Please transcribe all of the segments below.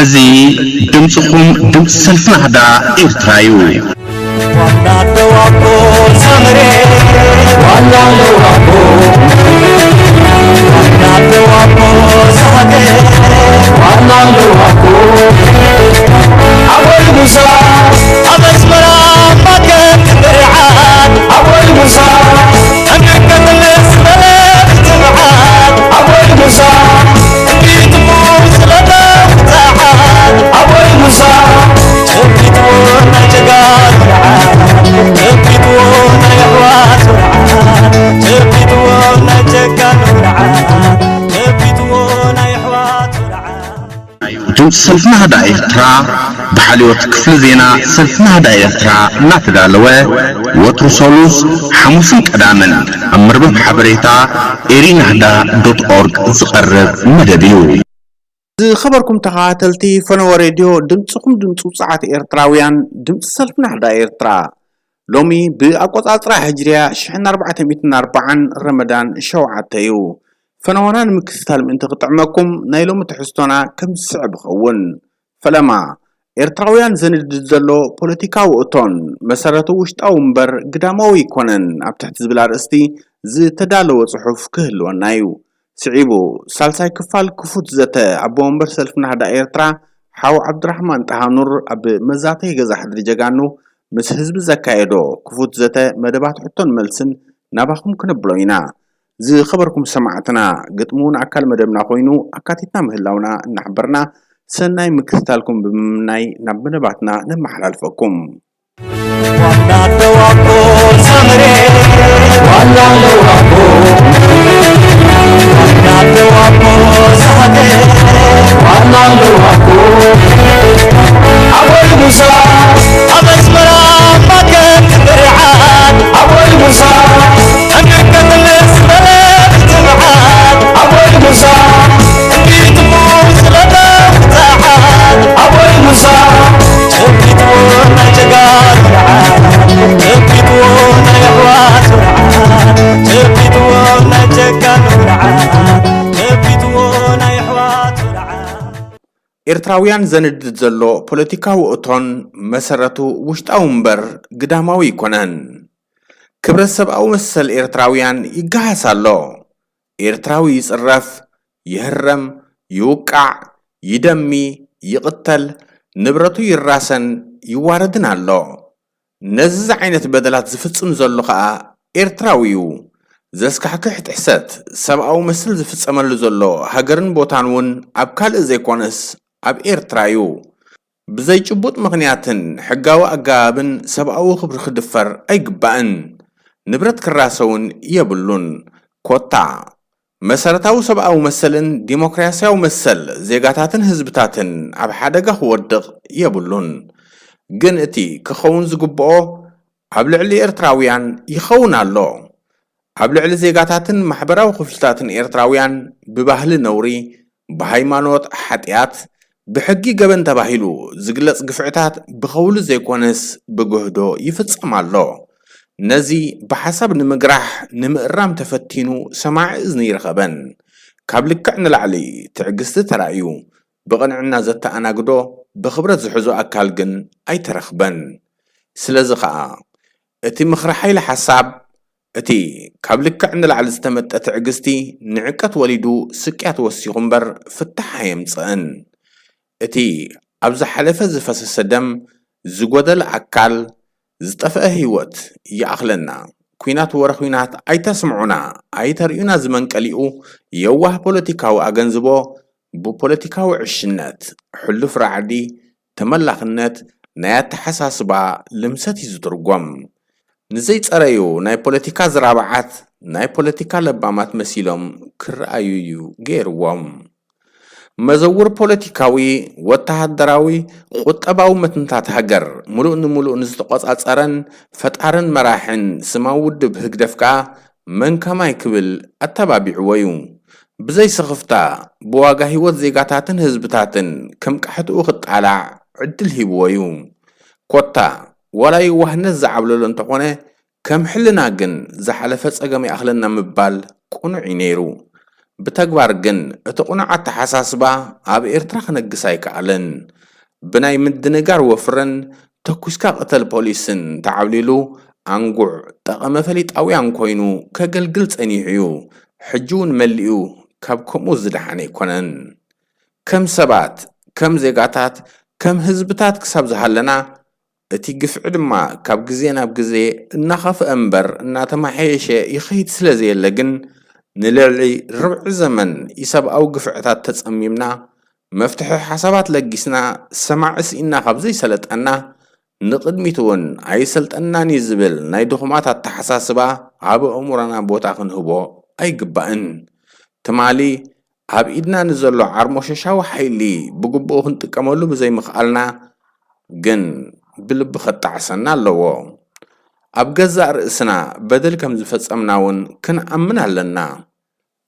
እዚ ድምፅኹም ድምፂ ሰልፊ ናህዳ ኤርትራ እዩ። ዋና ደዋቦ ሰመሬ፣ ዋና ደዋቦ፣ ዋና ደዋቦ ሰሃቴ፣ ዋና ደዋቦ። ኣቦይ ሙሳ ኣብ ኣስመራ ማከት ብርዓት፣ ኣቦይ ሙሳ ኣንቀጥልስ በለ ትብዓት፣ ኣቦይ ሙሳ ድምፂ ሰልፊ ናህዳ ኤርትራ ብሓልዮት ክፍሊ ዜና ሰልፊ ናህዳ ኤርትራ እናተዳለወ ወትሩ ሰሉስ፣ ሓሙስን ቀዳምን ኣብ መርበብ ሓበሬታ ኤሪናህዳ ዶት ኦርግ ዝቐርብ መደብ እዩ። ዝኸበርኩም ተኸታተልቲ ፈነወ ሬድዮ፣ ድምፅኹም ድምፂ ውፅዓት ኤርትራውያን፣ ድምፂ ሰልፊ ናህዳ ኤርትራ፣ ሎሚ ብኣቆፃፅራ ህጅርያ ሽሕን ኣርባዕተ ሚእትን ኣርባዓን ረመዳን ሸውዓተ እዩ። ፈነወና ንምክትታል ምእንቲ ክጥዕመኩም ናይ ሎሚ ትሕዝቶና ከም ዝስዕብ ይኸውን። ፈለማ፣ ኤርትራውያን ዘንድድ ዘሎ ፖለቲካዊ እቶን መሰረቱ ውሽጣዊ እምበር ግዳማዊ ኣይኮነን ኣብ ትሕቲ ዝብል ኣርእስቲ ዝተዳለወ ጽሑፍ ክህልወና እዩ። ስዒቡ፣ ሳልሳይ ክፋል ክፉት ዘተ ኣቦ ወንበር ሰልፊ ናህዳ ኤርትራ ሓው ዓብዱራሕማን ጣሃኑር ኣብ መዛተይ ገዛ ሕድሪ ጀጋኑ ምስ ህዝቢ ዘካየዶ ክፉት ዘተ መደባት ሕቶን መልስን ናባኹም ክነብሎ ኢና። ዝኸበርኩም ሰማዕትና፣ ግጥሚ እውን ኣካል መደብና ኮይኑ ኣካቲትና ምህላውና እናሕበርና፣ ሰናይ ምክትታልኩም ብምምናይ ናብ መደባትና ነመሓላልፈኩም። ዋና ደዋቦ ሰመሬ፣ ዋና ደዋቦ፣ ዋና ደዋቦ ሰሃቴ፣ ዋና ደዋቦ። ኣቦይ ሙሳ ኣብ ኣስመራ ማከት ብርዓት፣ ኣቦይ ሙሳ ኣንቀጥልስ በለ ትብዓት፣ ኣቦይ ሙሳ ኣቦይ ሙሳ፣ ጨቢጥዎ ናይ ጀጋኑ ርዓድ፣ ጨቢጥዎ ናይ ኣሕዋቱ ርዓድ፣ ጨቢጥዎ ናይ ጀጋኑ ርዓድ፣ ጨቢጥዎ ናይ ኣሕዋቱ ርዓድ። ኤርትራውያን ዘንድድ ዘሎ ፖለቲካዊ እቶን መሰረቱ ውሽጣዊ እምበር ግዳማዊ ኣይኮነን። ክብረት ሰብኣዊ መሰል ኤርትራውያን ይገሃስ ኣሎ። ኤርትራዊ ይጽረፍ፣ ይህረም፣ ይውቃዕ፣ ይደሚ፣ ይቕተል፣ ንብረቱ ይራሰን ይዋረድን ኣሎ። ነዚ ዓይነት በደላት ዝፍጽም ዘሎ ከኣ ኤርትራዊ እዩ። ዘስካሕክሕ ጥሕሰት ሰብኣዊ መሰል ዝፍጸመሉ ዘሎ ሃገርን ቦታን እውን ኣብ ካልእ ዘይኮነስ ኣብ ኤርትራ እዩ። ብዘይ ጭቡጥ ምኽንያትን ሕጋዊ ኣገባብን ሰብኣዊ ክብሪ ክድፈር ኣይግባእን። ንብረት ክራሰ እውን የብሉን። ኮታ መሰረታዊ ሰብኣዊ መሰልን ዲሞክራስያዊ መሰል ዜጋታትን ህዝብታትን ኣብ ሓደጋ ክወድቕ የብሉን። ግን እቲ ክኸውን ዝግብኦ ኣብ ልዕሊ ኤርትራውያን ይኸውን ኣሎ። ኣብ ልዕሊ ዜጋታትን ማሕበራዊ ክፍልታትን ኤርትራውያን ብባህሊ ነውሪ፣ ብሃይማኖት ሓጢኣት፣ ብሕጊ ገበን ተባሂሉ ዝግለጽ ግፍዕታት ብኸውሊ ዘይኮነስ ብግህዶ ይፍጸም ኣሎ። ነዚ ብሓሳብ ንምግራሕ፣ ንምእራም ተፈቲኑ ሰማዒ እዝኒ ይረኸበን። ካብ ልክዕ ንላዕሊ ትዕግስቲ ተራእዩ፣ ብቕንዕና ዘተኣናግዶ ብኽብረት ዝሕዞ ኣካል ግን ኣይተረኽበን። ስለዚ ኸኣ እቲ ምኽሪ ሓይሊ ሓሳብ፣ እቲ ካብ ልክዕ ንላዕሊ ዝተመጠ ትዕግስቲ ንዕቀት ወሊዱ ስቅያት ወሲኹ እምበር ፍታሕ ኣየምጽእን። እቲ ኣብ ዝሓለፈ ዝፈሰሰ ደም፣ ዝጎደለ ኣካል፣ ዝጠፍአ ህይወት ይኣኽለና። ኲናት ወረ ኲናት ኣይተስምዑና፣ ኣይተርእዩና ዝመንቀሊኡ የዋህ ፖለቲካዊ ኣገንዝቦ ብፖለቲካዊ ዕሽነት፣ ሕሉፍ ራዕዲ፣ ተመላኽነት ናይ ኣተሓሳስባ ልምሰት እዩ ዝትርጎም። ንዘይጸረዩ ናይ ፖለቲካ ዝራብዓት ናይ ፖለቲካ ለባማት መሲሎም ክረኣዩ እዩ ገይርዎም። መዘውር ፖለቲካዊ፣ ወተሃደራዊ፣ ቁጠባዊ መትንታት ሃገር ምሉእ ንምሉእ ንዝተቖጻጸረን ፈጣርን መራሕን ስማዊ ውድብ ህግደፍ ከኣ መን ከማይ ክብል ኣተባቢዕዎ እዩ። ብዘይ ስኽፍታ ብዋጋ ህይወት ዜጋታትን ህዝብታትን ከም ቃሕትኡ ክጣላዕ ዕድል ሂብዎ እዩ። ኮታ ዋላ የዋህነት ዝዓብለሎ እንተኾነ፣ ከም ሕልና ግን ዝሓለፈ ጸገም ይኣኽለና ምባል ቅኑዕ እዩ ነይሩ። ብተግባር ግን እቲ ቅኑዕ ኣተሓሳስባ ኣብ ኤርትራ ክነግስ ኣይከኣለን። ብናይ ምድንጋር ወፍርን ተኩስካ ቅተል ፖሊስን ተዓብሊሉ ኣንጉዕ ጠቐመ ፈሊጣውያን ኮይኑ ከገልግል ጸኒሑ እዩ። ሕጂ እውን መሊኡ ካብ ከምኡ ዝደሓነ ኣይኮነን። ከም ሰባት፣ ከም ዜጋታት፣ ከም ህዝብታት ክሳብ ዝሃለና፣ እቲ ግፍዒ ድማ ካብ ግዜ ናብ ግዜ እናኸፍአ እምበር እናተመሓየሸ ይኸይድ ስለ ዘየለ ግን፣ ንልዕሊ ርብዒ ዘመን ኢሰብኣዊ ግፍዕታት ተጸሚምና፣ መፍትሒ ሓሳባት ለጊስና፣ ሰማዒ ስኢንና ካብ ዘይሰለጠና፣ ንቕድሚት እውን ኣይሰልጠንናን እዩ ዝብል ናይ ድኹማት ኣተሓሳስባ ኣብ ኣእምሮና ቦታ ክንህቦ ኣይግባእን። ትማሊ ኣብ ኢድና ንዘሎ ዓርሞሸሻዊ ሓይሊ ብግቡእ ክንጥቀመሉ ብዘይምኽኣልና ግን ብልቢ ከጣዕሰና ኣለዎ። ኣብ ገዛእ ርእስና በደል ከም ዝፈጸምና እውን ክንኣምን ኣለና።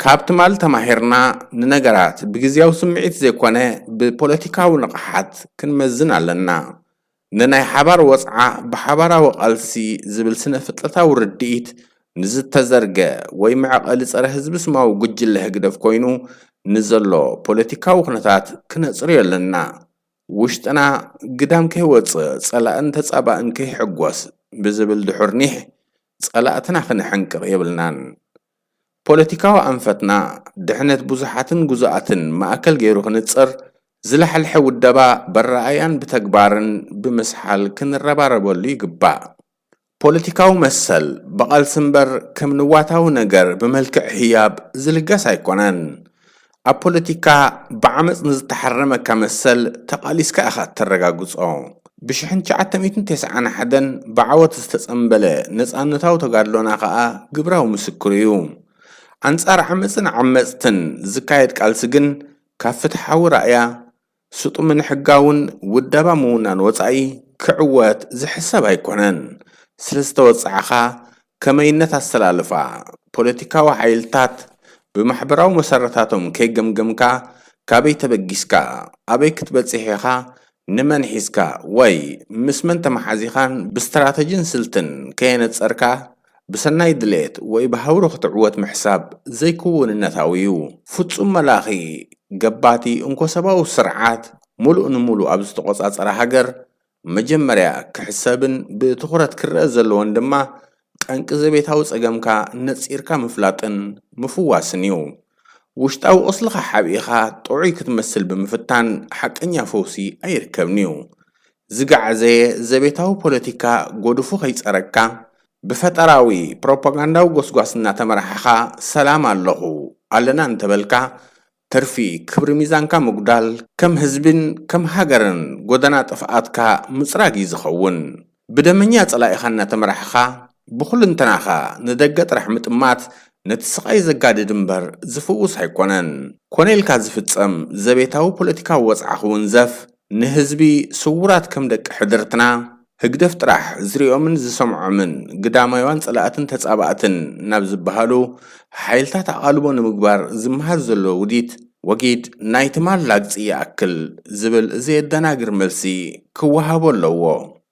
ካብ ትማል ተማሂርና ንነገራት ብግዝያዊ ስምዒት ዘይኮነ ብፖለቲካዊ ንቕሓት ክንመዝን ኣለና። ንናይ ሓባር ወጽዓ ብሓባራዊ ቃልሲ ዝብል ስነ ፍጥረታዊ ርድኢት ንዝተዘርገ ወይ መዕቐሊ ጸረ ህዝቢ ስማዊ ጉጅለ ህግደፍ ኮይኑ ንዘሎ ፖለቲካዊ ኩነታት ክነጽርዮ ኣለና። ውሽጥና ግዳም ከይወጽእ ጸላእን ተጻባእን ከይሕጎስ ብዝብል ድሑር ኒሕ ጸላእትና ክነሕንቅቕ የብልናን። ፖለቲካዊ ኣንፈትና ድሕነት ብዙሓትን ግዙኣትን ማእከል ገይሩ ክንጽር ዝለሕልሐ ውደባ በረኣያን ብተግባርን ብምስሓል ክንረባረበሉ ይግባእ። ፖለቲካዊ መሰል ብቓልሲ እምበር ከም ንዋታዊ ነገር ብመልክዕ ህያብ ዝልገስ ኣይኮነን። ኣብ ፖለቲካ ብዓመጽ ንዝተሓረመካ መሰል ተቓሊስካ ኢኻ እተረጋግጾ። ብሽሕን ትሽዓተ ሚእትን ተስዓን ሓደን ብዓወት ዝተጸምበለ ነጻነታዊ ተጋድሎና ከኣ ግብራዊ ምስክሩ እዩ። ኣንጻር ዓመጽን ዓመጽትን ዝካየድ ቃልሲ ግን ካብ ፍትሓዊ ራእያ፣ ስጡምን ሕጋውን ውደባ ምውናን ወጻኢ ክዕወት ዝሕሰብ ኣይኮነን። ስለ ዝተወጽዓኻ ከመይነት ኣሰላልፋ ፖለቲካዊ ሓይልታት ብማሕበራዊ መሰረታቶም ከይገምገምካ፣ ካበይ ተበጊስካ፣ ኣበይ ክትበጽሕ ኢኻ፣ ንመን ሒዝካ ወይ ምስ መን ተመሓዚኻን ብስትራተጂን ስልትን ከየነጸርካ ብሰናይ ድሌት ወይ ብሃውሪ ክትዕወት ምሕሳብ ዘይክውንነታዊ እዩ። ፍጹም መላኺ ገባቲ እንኮ-ሰባዊ ስርዓት ሙሉእ ንሙሉእ ኣብ ዝተቖጻጸራ ሃገር መጀመርያ ክሕሰብን ብትኹረት ክረኣ ዘለዎን ድማ ጠንቂ ዘቤታዊ ጸገምካ ነጺርካ ምፍላጥን ምፍዋስን እዩ። ውሽጣዊ ቁስልኻ ሓቢእኻ ጥዑይ ክትመስል ብምፍታን ሓቀኛ ፈውሲ ኣይርከብን እዩ። ዝገዓዘየ ዘቤታዊ ፖለቲካ ጎድፉ ከይጸረግካ፣ ብፈጠራዊ ፕሮፓጋንዳዊ ጎስጓስ እናተመራሕኻ ሰላም ኣለኹ ኣለና እንተበልካ፣ ትርፊ ክብሪ ሚዛንካ ምጉዳል ከም ህዝብን ከም ሃገርን ጎደና ጥፍኣትካ ምጽራግ እዩ ዝኸውን። ብደመኛ ጸላኢኻ እናተመራሕኻ፣ ብኹልንተናኻ ንደገ ጥራሕ ምጥማት ነቲ ስቓይ ዘጋድድ እምበር ዝፍውስ ኣይኮነን። ኮነ ኢልካ ዝፍጸም ዘቤታዊ ፖለቲካዊ ወጽዓ ክውንዘፍ፣ ንህዝቢ ስዉራት ከም ደቂ ሕድርትና ህግደፍ ጥራሕ ዝሪኦምን ዝሰምዖምን ግዳማውያን ጸላእትን ተጻባእትን ናብ ዝበሃሉ ሓይልታት ኣቓልቦ ንምግባር ዝመሃዝ ዘሎ ውዲት ወጊድ ናይ ትማል ላግጺ ይኣክል ዝብል ዘየደናግር መልሲ ክወሃቦ ኣለዎ።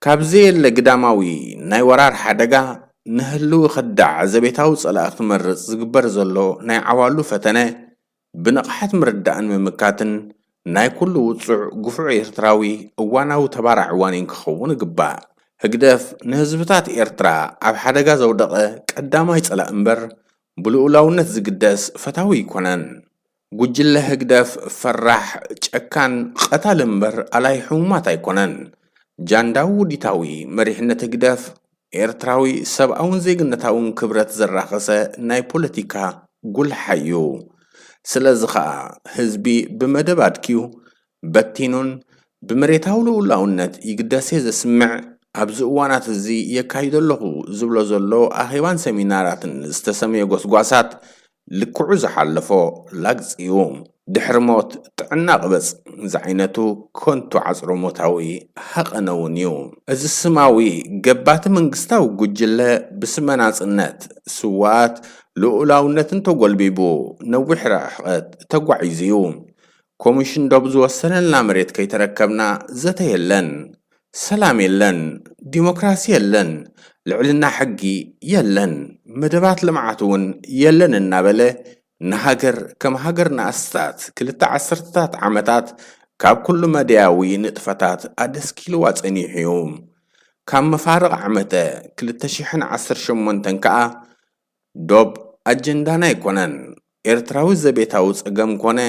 ካብ ዘየለ ግዳማዊ ናይ ወራር ሓደጋ ንህልዊ ከዳዕ ዘቤታዊ ጸላኢ ክትመርጽ ዝግበር ዘሎ ናይ ዓዋሉ ፈተነ ብንቕሓት ምርዳእን ምምካትን ናይ ኩሉ ውጹዕ ግፉዕ ኤርትራዊ እዋናዊ ተባራዕ ዋኒን ክኸውን ይግባእ። ህግደፍ ንህዝብታት ኤርትራ ኣብ ሓደጋ ዘውደቐ ቀዳማይ ጸላኢ እምበር ብልኡላውነት ዝግደስ ፈታዊ ኣይኮነን። ጉጅለ ህግደፍ ፈራሕ፣ ጨካን፣ ቀታሊ እምበር ኣላይ ሕሙማት ኣይኮነን። ጃንዳዊ ውዲታዊ መሪሕነት ህግደፍ ኤርትራዊ ሰብኣውን ዜግነታውን ክብረት ዘራኸሰ ናይ ፖለቲካ ጉልሓ እዩ። ስለዚ ኸኣ ህዝቢ ብመደብ ኣድክዩ፣ በቲኑን ብመሬታዊ ልኡላውነት ይግደስ'የ ዘስምዕ፣ ኣብዚ እዋናት እዚ የካይዶ ኣለኹ ዝብሎ ዘሎ ኣኼባን ሰሚናራትን ዝተሰምየ ጎስጓሳት ልክዑ ዝሓለፎ ላግጺ እዩ። ድሕሪ ሞት ጥዕና ቅበጽ ዝዓይነቱ ከንቱ ዓጽሮ ሞታዊ ሃቐነ እውን እዩ። እዚ ስማዊ ገባቲ መንግስታዊ ጉጅለ ብስመ ናጽነት፣ ስውኣት፣ ልኡላውነትን ተጎልቢቡ ነዊሕ ርሕቐት ተጓዒዙ እዩ። ኮሚሽን ዶብ ዝወሰነልና መሬት ከይተረከብና ዘተ የለን፣ ሰላም የለን፣ ዲሞክራሲ የለን፣ ልዕልና ሕጊ የለን፣ መደባት ልምዓት እውን የለን እናበለ ንሃገር ከም ሃገር ንኣስታት ክልተ ዓሰርተታት ዓመታት ካብ ኩሉ መድያዊ ንጥፈታት ኣደስኪልዋ ጸኒሑ እዩ። ካብ መፋርቕ ዓመተ ክልተ ሽሕን ዓሰርተ ሸሞንተን ከኣ ዶብ ኣጀንዳና ኣይኮነን። ኤርትራዊ ዘቤታዊ ጸገም ኮነ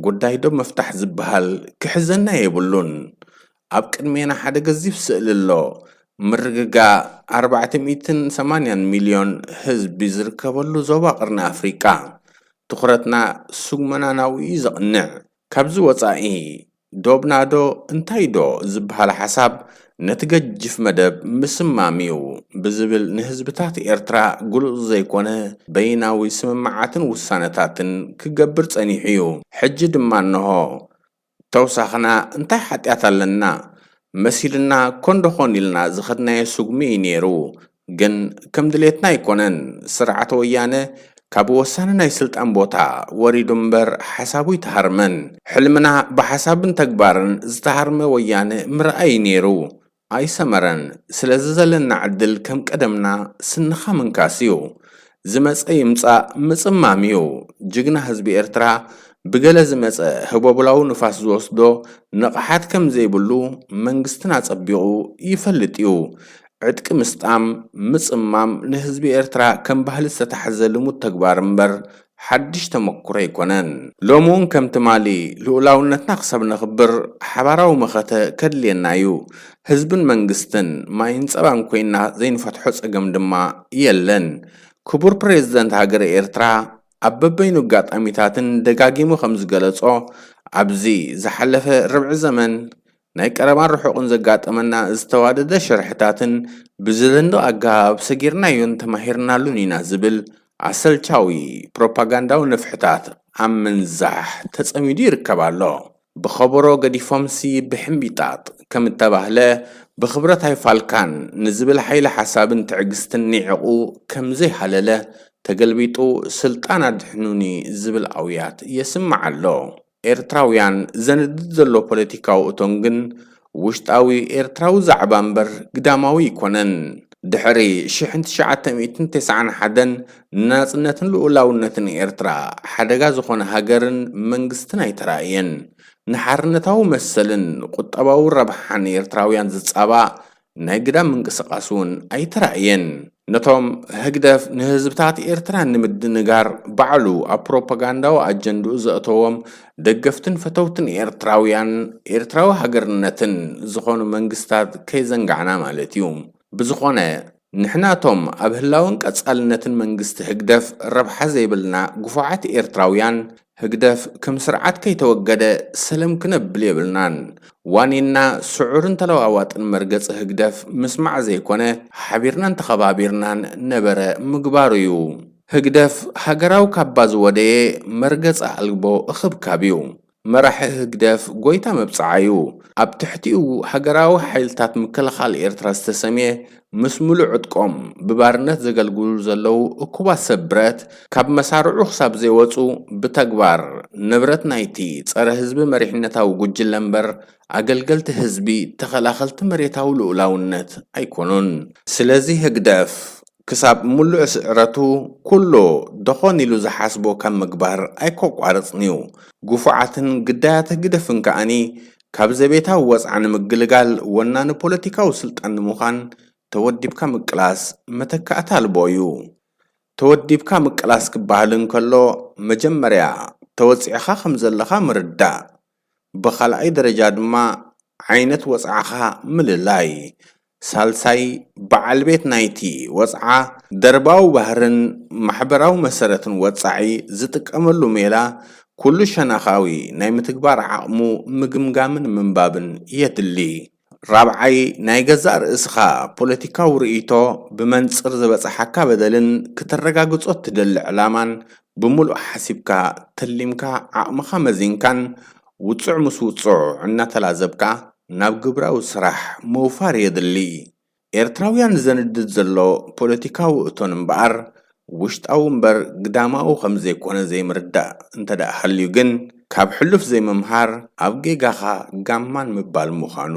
ጉዳይ ዶብ ምፍታሕ ዝበሃል ክሕዘና የብሉን። ኣብ ቅድሜና ሓደ ገዚፍ ስእሊ ኣሎ። ምርግጋእ ኣርባዕተ ሚእትን ሰማንያን ሚልዮን ህዝቢ ዝርከበሉ ዞባ ቀርኒ ኣፍሪቃ። ትኹረትና ስጉመና ናብኡ እዩ ዘቕንዕ። ካብዚ ወጻኢ ዶብና ዶ እንታይ ዶ ዝበሃል ሓሳብ ነቲ ገጅፍ መደብ ምስማም እዩ ብዝብል ንህዝብታት ኤርትራ ግሉጽ ዘይኮነ በይናዊ ስምምዓትን ውሳነታትን ክገብር ጸኒሑ እዩ። ሕጂ ድማ እንሆ ተውሳኽና እንታይ ሓጢኣት ኣለና? መሲልና ኮን ዶ ኾን ኢልና ዝኸድናዮ ስጉሚ እዩ ነይሩ። ግን ከም ድሌትና ኣይኮነን። ስርዓት ወያነ ካብ ወሳኒ ናይ ስልጣን ቦታ ወሪዱ እምበር ሓሳቡ ኣይተሃርመን። ሕልምና ብሓሳብን ተግባርን ዝተሃርመ ወያነ ምርኣይ እዩ ነይሩ። ኣይሰመረን። ስለዚ ዘለና ዕድል ከም ቀደምና ስንኻ ምንካስ እዩ። ዝመጸ ይምጻእ ምጽማም እዩ። ጅግና ህዝቢ ኤርትራ ብገለ ዝመጸ ህቦብላዊ ንፋስ ዝወስዶ ንቕሓት ከም ዘይብሉ መንግስትና ጸቢቑ ይፈልጥ እዩ። ዕጥቂ ምስጣም፣ ምጽማም ንህዝቢ ኤርትራ ከም ባህሊ ዝተታሕዘ ልሙድ ተግባር እምበር ሓድሽ ተመኩሮ ኣይኮነን። ሎሚ እውን ከም ትማሊ ልኡላውነትና ክሳብ ነኽብር ሓባራዊ መኸተ ከድልየና እዩ። ህዝብን መንግስትን ማይን ጸባን ኮይና ዘይንፈትሖ ጸገም ድማ የለን። ክቡር ፕሬዝደንት ሃገረ ኤርትራ ኣብ በበይኑ ኣጋጣሚታትን ደጋጊሙ ከም ዝገለጾ፣ ኣብዚ ዝሓለፈ ርብዒ ዘመን ናይ ቀረባን ርሑቕን ዘጋጠመና ዝተዋደደ ሽርሕታትን ብዝደንቕ ኣገባብ ሰጊርናዮን ተማሂርናሉን ኢና ዝብል ኣሰልቻዊ ፕሮፓጋንዳዊ ንፍሕታት ኣብ ምንዛሕ ተጸሚዱ ይርከብ ኣሎ። ብኸበሮ ገዲፎምሲ ብሕምቢጣጥ ከም እተባህለ፣ ብኽብረት ኣይፋልካን ንዝብል ሓይሊ ሓሳብን ትዕግስትን ኒዕቑ ከም ዘይሃለለ፣ ተገልቢጡ ስልጣን ኣድሕኑኒ ዝብል ኣውያት የስምዕ ኣሎ። ኤርትራውያን ዘንድድ ዘሎ ፖለቲካዊ እቶን ግን ውሽጣዊ ኤርትራዊ ዛዕባ እምበር ግዳማዊ ኣይኮነን። ድሕሪ ሽሕን ትሽዓተ ሚእትን ተስዓን ሓደን ንናጽነትን ልኡላውነትን ኤርትራ ሓደጋ ዝኾነ ሃገርን መንግስትን ኣይተራእየን። ንሓርነታዊ መሰልን ቁጠባዊ ረብሓን ኤርትራውያን ዝጻባእ ናይ ግዳም ምንቅስቓስ እውን ኣይተራእየን። ነቶም ህግደፍ ንህዝብታት ኤርትራ ንምድንጋር ባዕሉ ኣብ ፕሮፓጋንዳዊ ኣጀንድኡ ዘእተዎም ደገፍትን ፈተውትን ኤርትራውያን፣ ኤርትራዊ ሃገርነትን ዝኾኑ መንግስታት ከይዘንጋዕና ማለት እዩ። ብዝኾነ፣ ንሕና እቶም ኣብ ህላወን ቀጻልነትን መንግስቲ ህግደፍ ረብሓ ዘይብልና ግፉዓት ኤርትራውያን፣ ህግደፍ ከም ስርዓት ከይተወገደ ሰለም ክነብል የብልናን። ዋኒንና ስዑርን ተለዋዋጥን መርገጺ ህግደፍ ምስማዕ ዘይኮነ፣ ሓቢርናን ተኸባቢርናን ነበረ ምግባሩ እዩ። ህግደፍ ሃገራዊ ካባ ዝወደየ መርገጺ ኣልቦ እኽብካብ እዩ። መራሒ ህግደፍ ጎይታ መብጽዓ እዩ። ኣብ ትሕቲኡ ሃገራዊ ሓይልታት ምክልኻል ኤርትራ ዝተሰምየ፣ ምስ ምሉእ ዕጥቆም ብባርነት ዘገልግሉ ዘለዉ እኩባት ሰብ ብረት፣ ካብ መሳርዑ ክሳብ ዘይወጹ ብተግባር ንብረት ናይቲ ጸረ ህዝቢ መሪሕነታዊ ጉጅለ እምበር ኣገልገልቲ ህዝቢ፣ ተኸላኸልቲ መሬታዊ ልኡላውነት ኣይኮኑን። ስለዚ ህግደፍ ክሳብ ምሉእ ስዕረቱ ኩሉ ደኾን ኢሉ ዝሓስቦ ካብ ምግባር ኣይከቋርጽን እዩ። ግፉዓትን ግዳያት ህግደፍን ከኣኒ ካብ ዘቤታዊ ወጽዓ ንምግልጋል ወናኒ ፖለቲካዊ ስልጣን ንምዃን ተወዲብካ ምቅላስ መተካእታ ኣልቦ እዩ። ተወዲብካ ምቅላስ ክበሃል እንከሎ መጀመርያ ተወጺዕኻ ከም ዘለኻ ምርዳእ፣ ብኻልኣይ ደረጃ ድማ ዓይነት ወጽዓኻ ምልላይ፣ ሳልሳይ በዓል ቤት ናይቲ ወጽዓ ደርባዊ ባህርን ማሕበራዊ መሰረትን ወጻዒ ዝጥቀመሉ ሜላ ኩሉ ሸነኻዊ ናይ ምትግባር ዓቕሙ ምግምጋምን ምንባብን የድሊ። ራብዓይ ናይ ገዛእ ርእስኻ ፖለቲካዊ ርእይቶ ብመንጽር ዝበጽሓካ በደልን ክተረጋግጾ እትደሊ ዕላማን ብምሉእ ሓሲብካ ተሊምካ ዓቕምኻ መዚንካን ውጹዕ ምስ ውጹዕ እናተላዘብካ ናብ ግብራዊ ስራሕ ምውፋር የድሊ። ኤርትራውያን ዘንድድ ዘሎ ፖለቲካዊ እቶን እምበኣር ውሽጣዊ እምበር ግዳማዊ ከም ዘይኮነ ዘይምርዳእ እንተ ደኣ ሃልዩ ግን፣ ካብ ሕሉፍ ዘይምምሃር ኣብ ጌጋኻ ጋማን ምባል ምዃኑ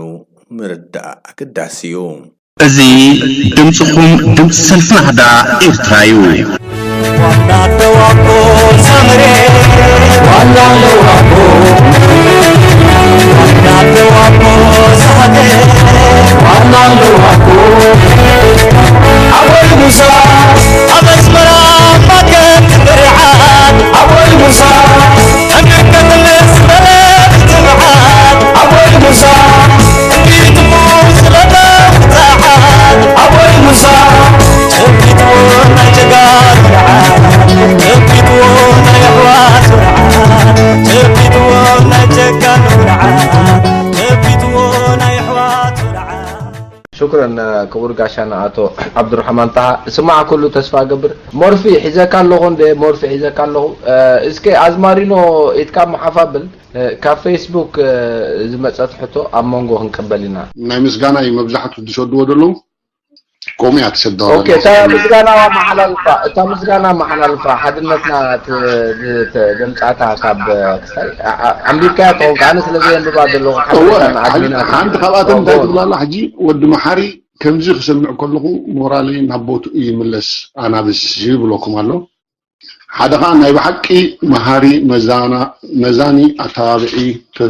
ምርዳእ ኣገዳሲ እዩ። እዚ ድምጽኹም ድምጺ ሰልፊ ናህዳ ኤርትራ እዩ። ዋና ደዋቦ ሽኩረን ክቡር ጋሻና ኣቶ ዓብዱራሕማን ጣሃ። ስማዕ፣ ኩሉ ተስፋ ገብር። ሞርፊ ሒዘካ ኣለኹ እንደ ሞርፊ ሒዘካ ኣለኹ። እስከ ኣዝማሪኖ ኢትካ መሓፋብል። ካብ ፌስቡክ ዝመፀት ሕቶ ኣብ መንጎ ክንቅበል ኢና። ናይ ምስጋና እዩ መብዛሕቱ ዝሰድዎ ዘለዉ። ከምኡ እያ ትሰዶ። ኦኬ፣ እታ ምስጋና መሓላልፋ፣ እታ ምስጋና መሓላልፋ ሓድነትና ት-፣ ት-፣ ደምጻታ ካብ ክስታይ ኣ-፣ ኣ-፣ ኣንቢብካያ ትኸውን፣ ኣነ ስለ ዘየንብባ ዘለኹ እወ፣ ሓድነትና ሓንቲ፣ ኣድሚና ሓንቲ ካብኣተን እንታይ ትብላላ ሕጂ? ወዲ መሓሪ ከምዚ ክሰምዕ ከለኹ ሞራለይ ናብ ቦትኡ ይምለስ ኣናብስ ይብለኩም ኣሎ። ሓደ ኸኣ ናይ ብሓቂ መሃሪ፣ መዛና-፣ መዛኒ፣ ኣተባብዒ፣ ተ-፣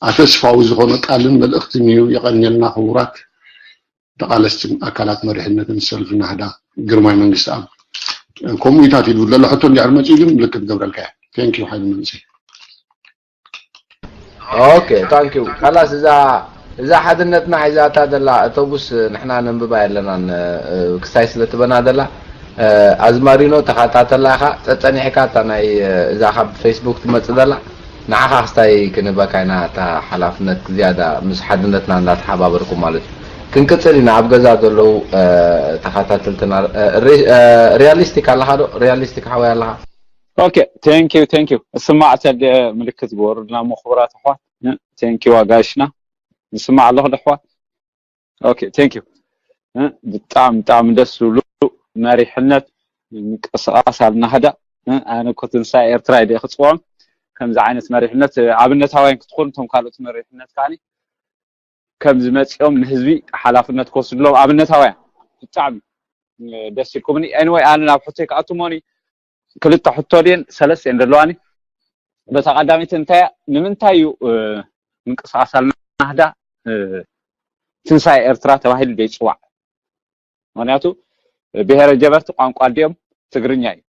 ኣተስፋዊ ዝኾነ ቃልን መልእኽትን እዩ። የቐንየልና ክቡራት ተቓለስትን ኣካላት መሪሕነትን ሰልፊ ናህዳ ግርማይ መንግስትኣብ። ከምኡ ኢታት ይብል ዘሎ ሕቶ እንድሕር መጺኡ ግን ምልክት ገብረልካ እየ። ቴንክ ዩ ሓይሊ መንእሰይ። ኦኬ፣ ታንክ ዩ። ካላስ እዛ፣ እዛ ሓድነትና ሒዛታ ዘላ ኣውቶቡስ ንሕና ነንብባ የለናን፣ እ፣ ክስታይ ስለ ትበና ዘላ፣ እ፣ ኣዝማሪኖ ተኸታተላ ኢኻ፣ ጸጸኒሕካ እታ ናይ፣ እ፣ እዛ ካብ ፌስቡክ ትመጽእ ዘላ፣ ንዓኻ ክስታይ ክንህበካ ኢና እታ ሓላፍነት ዝያዳ ምስ ሓድነትና እንዳተሓባበርኩም ማለት እዩ። ክንቅጽል ኢና ኣብ ገዛ ዘለዉ፣ እ፣ ተኸታተልትና፣ እ፣ ሪ-፣ እ፣ ሪያሊስቲክ ኣለኻ ዶ? ሪያሊስቲክ ሓወይ ኣለኻ? ኦኬ፣ ቴንክ ዩ፣ ቴንክ ዩ። እስማዕ ተደ ምልክት ግበሩልና እሞ ክቡራት ኣሕዋት። እ፣ ቴንክ ዩ ኣጋይሽና። ንስማዕ ኣለኹ ዶ ኣሕዋት? ኦኬ፣ ቴንክ ዩ። እ፣ ብጣዕሚ፣ ብጣዕሚ ደስ ዝብሉ መሪሕነት ምንቅስቃስ ኣልናህዳ። እ፣ ኣነ እኮ ትንሳኤ ኤርትራ ኢለ ክጽውዖም። ከምዚ ዓይነት መሪሕነት፣ እ፣ ኣብነታውያን ክትኾኑ እቶም ካልኦት መሪሕነት ከኣኒ ከምዚ መጺኦም ንህዝቢ ሓላፍነት ክወስድሎም ኣብነታውያን። ብጣዕሚ፣ እ፣ ደስ ኢልኩምኒ። ኤኒወይ፣ ኣነ ናብ ሕቶይ ክኣቱ እሞኒ። ክልተ ሕቶ ድየን ሰለስተ እየን ዘለዋኒ። በታ ቀዳመይቲ እንታይ እያ? ንምንታይ እዩ፣ እ፣ ምንቅስቃስ ኣልናህዳ፣ እ፣ ትንሳኤ ኤርትራ ተባሂሉ ዘይጽዋዕ? ምኽንያቱ፣ እ፣ ብሄረ ጀበርቲ ቋንቋ ድዮም? ትግርኛ እዩ።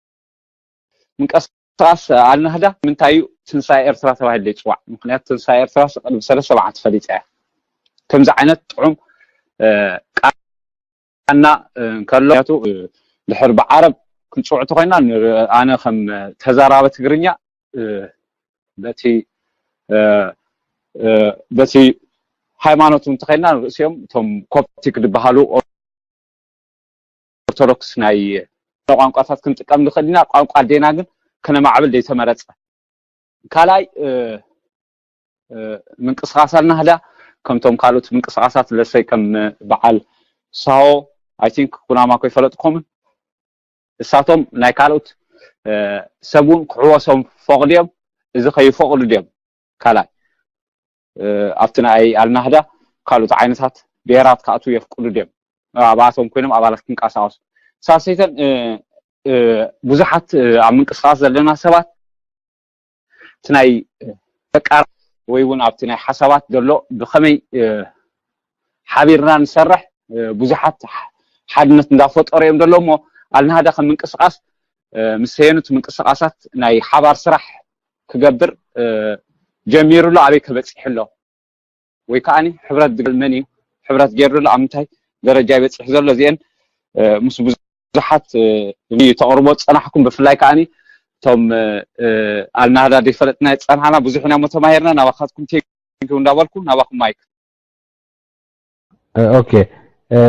ምንቅስቃስ ኣልናህዳ ንምንታይ እዩ ትንሳኤ ኤርትራ ተባሂሉ ዘይጽዋዕ? ምኽንያቱ ትንሳኤ ኤርትራ ቅድሚ ሰለስተ መዓልቲ ፈሊጣ እያ። ከምዚ ዓይነት ጥዑም፣ እ፣ ቃና፣ እ፣ እንከሎ፣ ምኽንያቱ፣ እ፣ ድሕር ብዓረብ ክንጽውዕ እንተኾይና፣ ን-፣ ኣነ ከም ተዛራቢ ትግርኛ፣ እ፣ በቲ፣ እ፣ እ፣ በቲ ሃይማኖት እውን እንተኸይድና፣ ንርእሲኦም እቶም ኮፕቲክ ዝበሃሉ ኦርቶዶክስ ናይ ቋንቋታት ክንጥቀም ንኽእል ኢና። ቋንቋ ኣዴና ግን ከነማዕብል ዘይተመረጸ። ካልኣይ፣ እ፣ እ፣ ምንቅስቃስ ኣልናህዳ ከምቶም ካልኦት ምንቅስቃሳት ለሰይ ከም በዓል ሳሆ፣ ኣይ ቲንክ፣ ኩናማ ኮይፈለጥኩምን፣ እሳቶም ናይ ካልኦት፣ እ፣ ሰብ እውን ክሕወሶም ፈቕድዮም፣ እዚ ከይፈቕዱ ድዮም? ካልኣይ፣ እ፣ ኣብቲ ናይ ኣልናህዳ ካልኦት ዓይነታት ብሄራት ክኣትዉ የፍቅዱ ድዮም? ኣብኣቶም ኮይኖም ኣባላት ክንቀሳቐሱ። ሳልሰይተን፣ እ፣ እ፣ ብዙሓት፣ እ፣ ኣብ ምንቅስቃስ ዘለና ሰባት እቲ ናይ ተቃራ ወይ እውን ኣብቲ ናይ ሓሳባት ዘሎ ብኸመይ፣ እ፣ ሓቢርና ንሰርሕ፣ እ፣ ብዙሓት ሓ-፣ ሓድነት እንዳፈጠሩ እዮም ዘለዉ እሞ ኣልናህዳ ከም ምንቅስቃስ፣ እ፣ ምስ ሰየኑት ምንቅስቃሳት ናይ ሓባር ስራሕ ክገብር፣ እ፣ ጀሚሩ ኣሎ። ኣበይ ከበጺሑ ኣሎ? ወይ ከኣኒ ሕብረት ዝብል መን እዩ? ሕብረት ገይሩ ዘሎ ኣብ ምንታይ ደረጃ ይበጽሕ ዘሎ? እዚአን፣ እ፣ ምስ ብዙሓት፣ እ፣ ተቕርቦ ዝጸናሕኩም፣ ብፍላይ ከኣኒ እቶም፣ እ፣ እ፣ ኣልናህዳ ዘይፈለጥና ዝጸናሕና ብዙሕ ኢና እሞ ተማሂርና፣ ናባኻትኩም ቴንክ ዩ እንዳበልኩ ናባኹም ማይክ። እ፣ ኦኬ። እ፣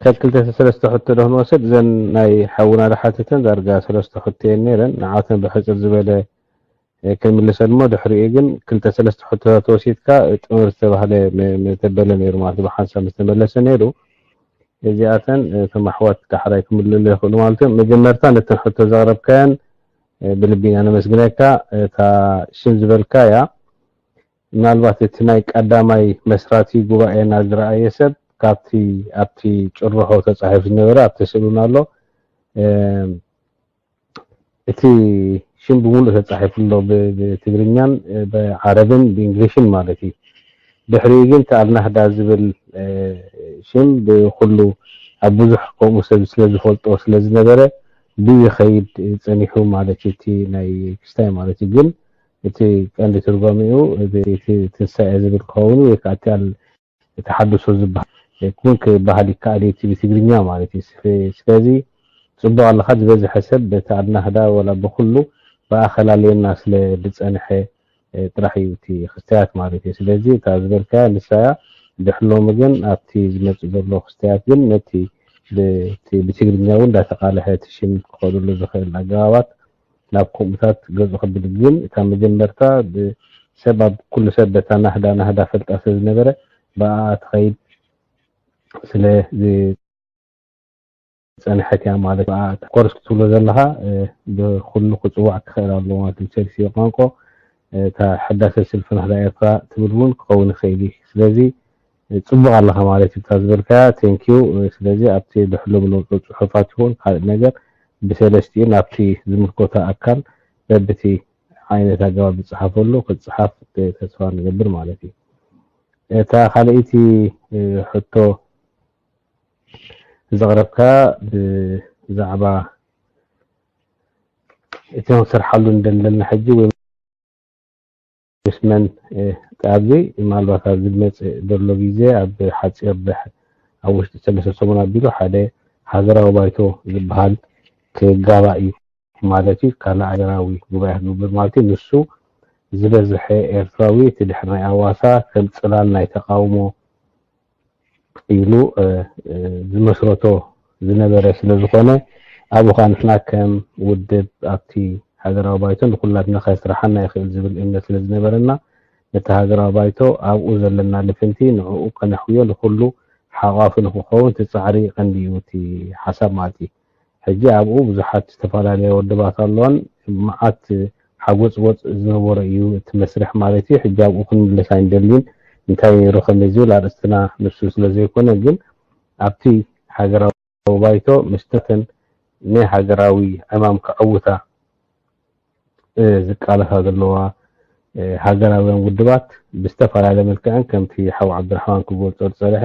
ካብ ክልተ ሰለስተ ሕቶ ዶ ክንወስድ? እዘን ናይ ሓውና ዝሓተተን ዳርጋ ሰለስተ ሕቶ እየን ነይረን። ንዓተን ብሕጽር ዝበለ፣ እ፣ ክንምልሰን እሞ ድሕሪኡ ግን ክልተ ሰለስተ ሕቶታት ወሲድካ፣ እ፣ ጥምር ዝተባህለ መ-፣ መተበለ ነይሩ ማለት እዩ። ብሓንሳብ ዝተመለሰ ነይሩ። እዚኣተን፣ እ፣ እቶም ኣሕዋት ዳሕራይ ክምልሉ ይኽእሉ ማለት እዮም። መጀመርታ ነተን ሕቶ ዘቕረብካየን፣ እ፣ ብልቢ ኢና ነመስግነካ። እታ ሽም ዝበልካያ፣ ምናልባት እቲ ናይ ቀዳማይ መስራቲ ጉባኤና ዝረኣየ ሰብ ካብቲ ኣብቲ ጭርሖ ተጻሒፉ ዝነበረ ኣብቲ ስእሉን ኣሎ። እም፣ እቲ ሽም ብምሉእ ተጻሒፉ ኣሎ፣ ብ-፣ ብትግርኛን፣ እ፣ ብዓረብን ብእንግሊሽን ማለት እዩ። ድሕሪኡ ግን እቲ ኣልናህዳ ዝብል፣ እ፣ ሽም ብኹሉ ኣብ ብዙሕ ከምኡ ሰብ ስለ ዝፈልጦ ስለ ዝነበረ ብኡ ይኸይድ ጸኒሑ ማለት እዩ። እቲ ናይ ክስታይ ማለት እዩ። ግን እቲ ቀንዲ ትርጓሜኡ እቲ ትንሳኤ ዝብል ክኸውን ወይ ከዓ እቲ ኣል-፣ ተሓድሶ ዝበሃል እውን ክበሃል ይከኣል እዩ፣ እቲ ብትግርኛ ማለት እዩ። ስለ-፣ ስለዚ ጽቡቕ ኣለኻ፣ ዝበዝሐ ሰብ በቲ ኣልናህዳ ወላ ብኹሉ ብኣኸላልየና ስለ ዝጸንሐ፣ እ፣ ጥራሕ እዩ እቲ ክስተያት ማለት እዩ። ስለዚ እታ ዝበልካያ ንሳ እያ። ድሕሪ ሎሚ ግን ኣብቲ ዝመጽእ ዘሎ ክስተያት ግን ነቲ ብ-፣ እቲ ብትግርኛ እውን እንዳተቃልሐ እቲ ሽም ክኸደሉ ዝኽእል ኣገባባት ናብ ከምኡታት ገጹ ከብል ግን እታ መጀመርታ ብ-፣ ሰብ ኣብ ኩሉ ሰብ በታ ናህዳ ናህዳ ፈልጣ ስለ ዝነበረ ብኣኣ ትኸይድ ስለ ዝጸንሐት እያ ማለት እዩ። ብኣኣ ኮርስ ክትብሎ ዘለኻ፣ እ፣ ብኹሉ ክጽዋዕ ክኽእል ኣለዎ ማለት እዩ። ቸልሲ ቋንቋ፣ እ፣ እታ ሕዳሰ ስልፊ ናህዳ ኤርትራ ትብል እውን ክኸውን ይኽእል እዩ። ስለዚ፣ እ፣ ጽቡቕ ኣለኻ ማለት እዩ። እታ ዝበልካያ፣ ቴንክ ዩ። እ፣ ስለዚ ኣብቲ ድሕሉ ብንውፁ ጽሑፋት ይኹን ካልእ ነገር ብሰለስቲኡ ናብቲ ዝምልከቶ ኣካል በብቲ ዓይነት ኣገባብ ዝጸሓፈሉ ክጽሓፍ ተ-፣ ተስፋ ንገብር ማለት እዩ። እታ ካልኣይቲ፣ እ፣ ሕቶ ዘቕረብካ ብዛዕባ እቲ ክንሰርሓሉ እንደለና ሕጂ ወይ ምስ መን፣ እ፣ ኣብዚ ምናልባት ኣብዚ ዝመጽእ ዘሎ ግዜ ኣብ ሓጺር ድሕ-፣ ኣብ ውሽጢ ሰለስተ ሰሙን ኣቢሉ ሓደ ሃገራዊ ባይቶ ዝበሃል ክጋባእ እዩ ማለት እዩ። ካልእ ሃገራዊ ጉባኤ ክግበር ማለት እዩ። ንሱ ዝበዝሐ ኤርትራዊ እቲ ድሕሪ ናይ ኣዋሳ ከም ጽላል ናይ ተቃውሞ ኢሉ፣ እ፣ እ፣ ዝመስረቶ ዝነበረ ስለ ዝኾነ፣ ኣብኡ ኸኣ ንሕና ከም ውድብ ኣብቲ ሃገራዊ ባይቶ ንኹላትና ከስርሓና ይኽእል ዝብል እምነት ስለ ዝነበረና፣ ነቲ ሃገራዊ ባይቶ ኣብኡ ዘለና ልፍንቲ ንዕኡ ከነሕውዮ ንኹሉ ሓቋፊ ንክኸውን እቲ ጻዕሪ ቀንዲ እዩ እቲ ሓሳብ ማለት እዩ። ሕጂ ኣብኡ ብዙሓት ዝተፈላለያ ውድባት ኣለዋን መዓት ሓጎጽጎጽ ዝነበሮ እዩ እቲ መስርሕ ማለት እዩ። ሕጂ ኣብኡ ክንምለስ ኣይንደልን። እንታይ ነይሩ ከመይ ዝብል ኣርእስትና ንሱ ስለ ዘይኮነ፣ ግን ኣብቲ ሃገራዊ ባይቶ ምስታተን ናይ ሃገራዊ ዕማም ከዕውታ፣ እ፣ ዝቃለሳ ዘለዋ፣ እ፣ ሃገራውያን ውድባት ብዝተፈላለየ መልክዕን ከምቲ ሓው ዓብዱራሕማን ክገልጾ ዝጸንሐ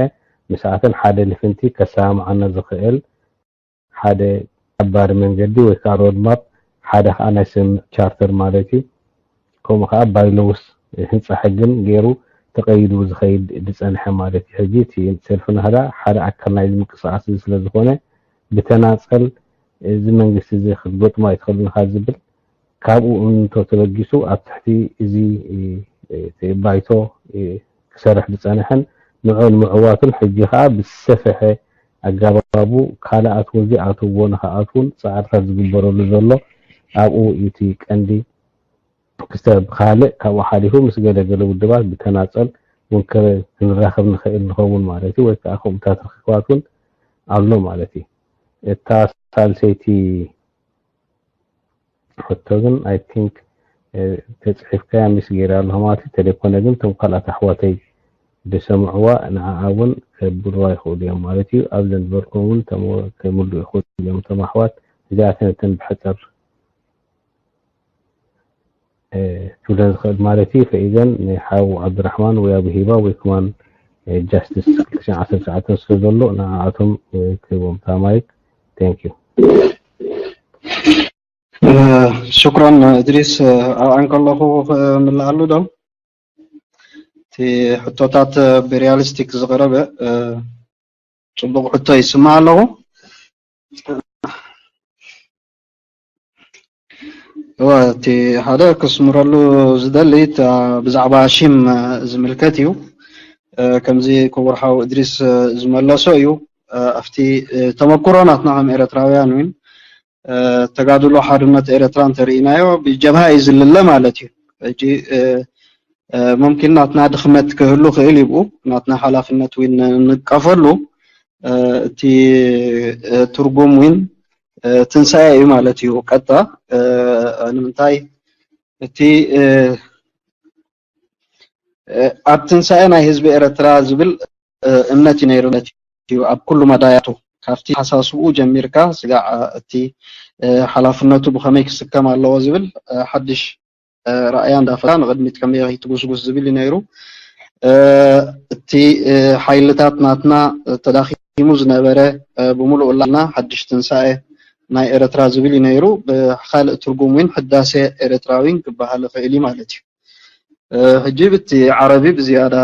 ምስኣተን ሓደ ልፍንቲ ከሰማምዓና ዝኽእል ሓደ ሓባሪ መንገዲ ወይ ከዓ ሮድማፕ፣ ሓደ ከዓ ናይ ስምምዕ ቻርተር ማለት እዩ። ከምኡ ከዓ ባይሎውስ ህንፃ ሕግን ገይሩ ተቀይዱ ዝኸይድ ዝፀንሐ ማለት እዩ። ሕጂ እቲ ሰልፊ ናህዳ ሓደ ኣካል ናይዚ ምንቅስቃስ እዚ ስለ ዝኾነ ብተናፀል እዚ መንግስቲ እዚ ክትገጥሞ ኣይትኽእልን ኢኻ ዝብል ካብኡ እንቶ ተበጊሱ ኣብ ትሕቲ እዚ፣ እ፣ እቲ ባይቶ፣ እ፣ ክሰርሕ ዝጸንሐን ንዕኡ ንምዕዋቱን ሕጂ ከኣ ብዝሰፍሐ ኣገባቡ ካልኣት ወዚ ኣትዎ ንኽኣትውን ጻዕርታት ዝግበረሉ ዘሎ ኣብኡ እዩ እቲ ቀንዲ ክስተብ ካልእ ካብኡ ሓሊፉ ምስ ገለ ገለ ውድባት ብተናጸል እውን ከ-፣ ክንራኸብ ንኽእል ንኸውን ማለት እዩ፣ ወይ ከኣ ከምኡታት ርኽክባት እውን ኣሎ ማለት እዩ። እታ ሳልሰይቲ ሕቶ ግን፣ I think፣ እ፣ ተጽሒፍካያ ሚስ ገይረ ኣለኹ ማለት እዩ። ተደይኮነ ግን፣ እቶም ካልኣት ኣሕዋተይ ዝሰምዕዋ፣ ንዓኣ እውን ከብልዋ ይኽእሉ እዮም ማለት እዩ። ኣብዘን ዝበልኩም እውን ተም-፣ ከምልኡ ይኽእሉ እዮም እቶም ኣሕዋት። እዚኣተን እተን ብሕጽር፣ እ፣ ክብለን ዝኽእል ማለት እዩ። ፈኢዘን ንሓው ዓብዱራሕማን ወይ ኣብ ሂባ ወይ ከማን፣ እ፣ ጃስቲስ ክልተ ሽሕን ዓሰርተ ትሽዓተን ስለ ዘሎ፣ ንዓኣቶም፣ እ፣ ክህቦም እታ ማይክ። Thank you። እ፣ ሽኩራን እድሪስ፣ እ፣ ኣብኣ እንከለኹ፣ እ፣ ምልኣሉ ዶ? እቲ ሕቶታት፣ እ፣ ብሪያሊስቲክ ዝቐረበ፣ እ፣ ጽቡቕ ሕቶ ይስማዕ ኣለኹ። እወ፣ እቲ ሓደ ክስምረሉ ዝደሊ፣ እታ ብዛዕባ ሽም፣ እ፣ ዝምልከት እዩ። እ፣ ከምዚ ክቡር ሓው እድሪስ፣ እ፣ ዝመለሶ እዩ። እ፣ ኣብቲ፣ እ፣ ተመኩሮ ናትና ከም ኤርትራውያን እውን፣ እ፣ ተጋድሎ ሓርነት ኤርትራ እንተርኢናዮ፣ ብጀብሃ እዩ ዝልለ ማለት እዩ። ሕጂ፣ እ፣ እ፣ ሙምኪን ናትና ድኽመት ክህሉ ክእል ይብኡ፣ ናትና ሓላፍነት እውን ንንቀፈሉ። እ፣ እቲ፣ እ፣ ትርጉም እውን፣ እ፣ ትንሳኤ እዩ ማለት እዩ። ቀጥታ፣ እ፣ ንምንታይ እቲ፣ እ፣ እ፣ ኣብ ትንሳኤ ናይ ህዝቢ ኤርትራ ዝብል፣ እ፣ እምነት እዩ ነይሩ ማለት እዩ ኣብ ኩሉ መዳያቱ። ካብቲ ሓሳስብኡ ጀሚርካ ስጋዕ እቲ ሓላፍነቱ ብኸመይ ክስከም ኣለዎ ዝብል ሓድሽ ራእያ እንዳፈታ ንቕድሚት ከመይ ትጉስጉስ ዝብል እዩ ነይሩ። እቲ ሓይልታት ናትና ተዳኺሙ ዝነበረ ብምሉእ ላልና ሓድሽ ትንሳኤ ናይ ኤረትራ ዝብል እዩ ነይሩ። ብኻልእ ትርጉም እውን ሕዳሴ ኤረትራዊን ክበሃል ይኽእል እዩ ማለት እዩ። ሕጂ ብቲ ዓረቢ ብዝያዳ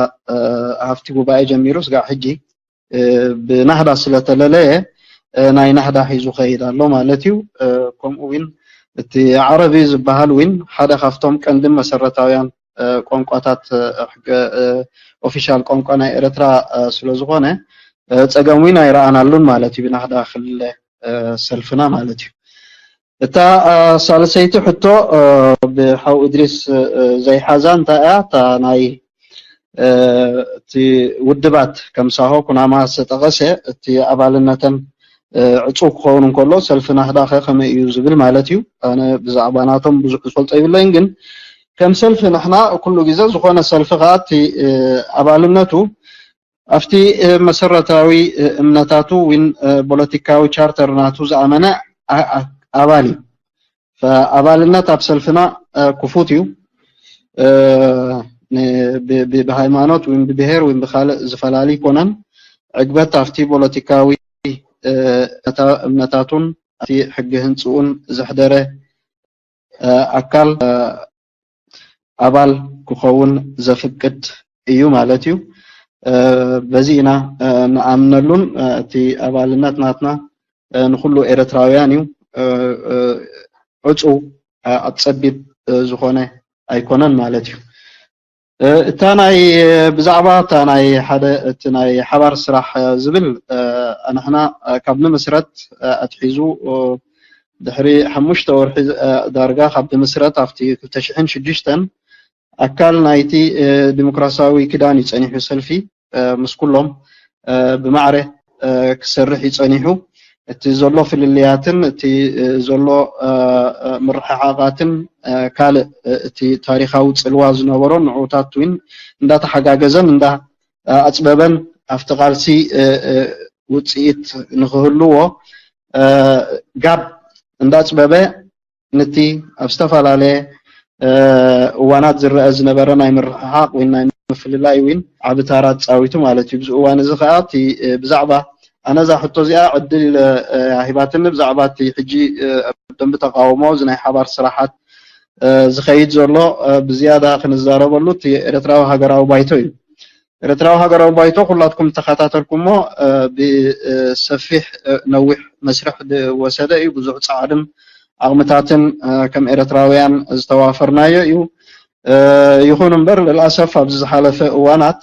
ኣብቲ ጉባኤ ጀሚሩ ስጋዕ ሕጂ ብናህዳ ስለተለለየ ናይ ናህዳ ሒዙ ከይድ ኣሎ ማለት እዩ። ከምኡ እውን እቲ ዓረቢ ዝበሃል እውን ሓደ ካብቶም ቀንድን መሰረታውያን ቋንቋታት ኦፊሻል ቋንቋ ናይ ኤረትራ ስለዝኾነ ጸገም እውን ኣይረኣናሉን ማለት እዩ። ብናህዳ ክልለ ሰልፍና ማለት እዩ። እታ ሳልሰይቲ ሕቶ ብሓው እድሪስ ዘይሓዛ እንታይ እያ? እታ ናይ እቲ ውድባት ከም ሳሆ ኩናማ ዝተጠቐሰ እቲ ኣባልነተን ዕፁው ክኸውን እንከሎ ሰልፊ ናህዳ ከ ከመይ እዩ ዝብል ማለት እዩ። ኣነ ብዛዕባ ናቶም ብዙሕ ዝፈልጦ ይብለይን፣ ግን ከም ሰልፊ ንሕና ኩሉ ግዜ ዝኾነ ሰልፊ ከዓ እቲ ኣባልነቱ ኣብቲ መሰረታዊ እምነታቱ ዊን ፖለቲካዊ ቻርተር ናቱ ዝኣመነ ኣባል እዩ። ኣባልነት ኣብ ሰልፍና ክፉት እዩ። ብሃይማኖት ወይም ብብሄር ወይም ብካልእ ዝፈላሊ ይኮነን። ዕግበት ኣብቲ ፖለቲካዊ እምነታቱን ኣብቲ ሕጊ ህንፅኡን ዘሕደረ ኣካል ኣባል ክኸውን ዘፍቅድ እዩ ማለት እዩ። በዚ ኢና ንኣምነሉን እቲ ኣባልነት ናትና ንኩሉ ኤረትራውያን እዩ። ዕፁው ኣብ ጸቢብ ዝኾነ ኣይኮነን ማለት እዩ። እታ ናይ ብዛዕባ እታ ናይ ሓደ እቲ ናይ ሓባር ስራሕ ዝብል ኣንሕና ካብ ምምስረት ኣትሒዙ ድሕሪ ሓሙሽተ ወርሒ ዳርጋ ካብ ምምስረት ኣብቲ ክልተ ሽሕን ሽዱሽተን ኣካል ናይቲ ዲሞክራሲያዊ ኪዳን እዩ ጸኒሑ ሰልፊ ምስ ኩሎም ብማዕረ ክሰርሕ እዩ ጸኒሑ። እቲ ዘሎ ፍልልያትን እቲ ዘሎ ምርሕሓቓትን ካልእ እቲ ታሪኻዊ ጽልዋ ዝነበሮን ንዑታት እውን እንዳተሓጋገዘን እንዳ ኣጽበበን ኣብቲ ቃልሲ ውጽኢት ንክህልዎ ጋብ እንዳጽበበ ንቲ ኣብ ዝተፈላለየ እዋናት ዝረአ ዝነበረ ናይ ምርሕሓቕ ወይ ናይ ምፍልላይ እውን ዓቢ ታራ ተጻዊቱ ማለት እዩ። ብዚ እዋን እዚ ከዓ እቲ ብዛዕባ ኣነ እዛ ሕቶ እዚኣ ዕድል ሂባትኒ ብዛዕባ እቲ ሕጂ ደንቢ ተቃውሞ እዚ ናይ ሓባር ስራሓት ዝኸይድ ዘሎ ብዝያዳ ክንዛረበሉ እቲ ኤርትራዊ ሃገራዊ ባይቶ እዩ። ኤርትራዊ ሃገራዊ ባይቶ ኩላትኩም ተኸታተልኩሞ ብሰፊሕ ነዊሕ መስርሕ ዝወሰደ እዩ። ብዙሕ ጻዕድን ዓቕምታትን ከም ኤርትራውያን ዝተዋፈርናዮ እዩ። ይኹን እምበር ልልኣሰፍ ኣብዚ ዝሓለፈ እዋናት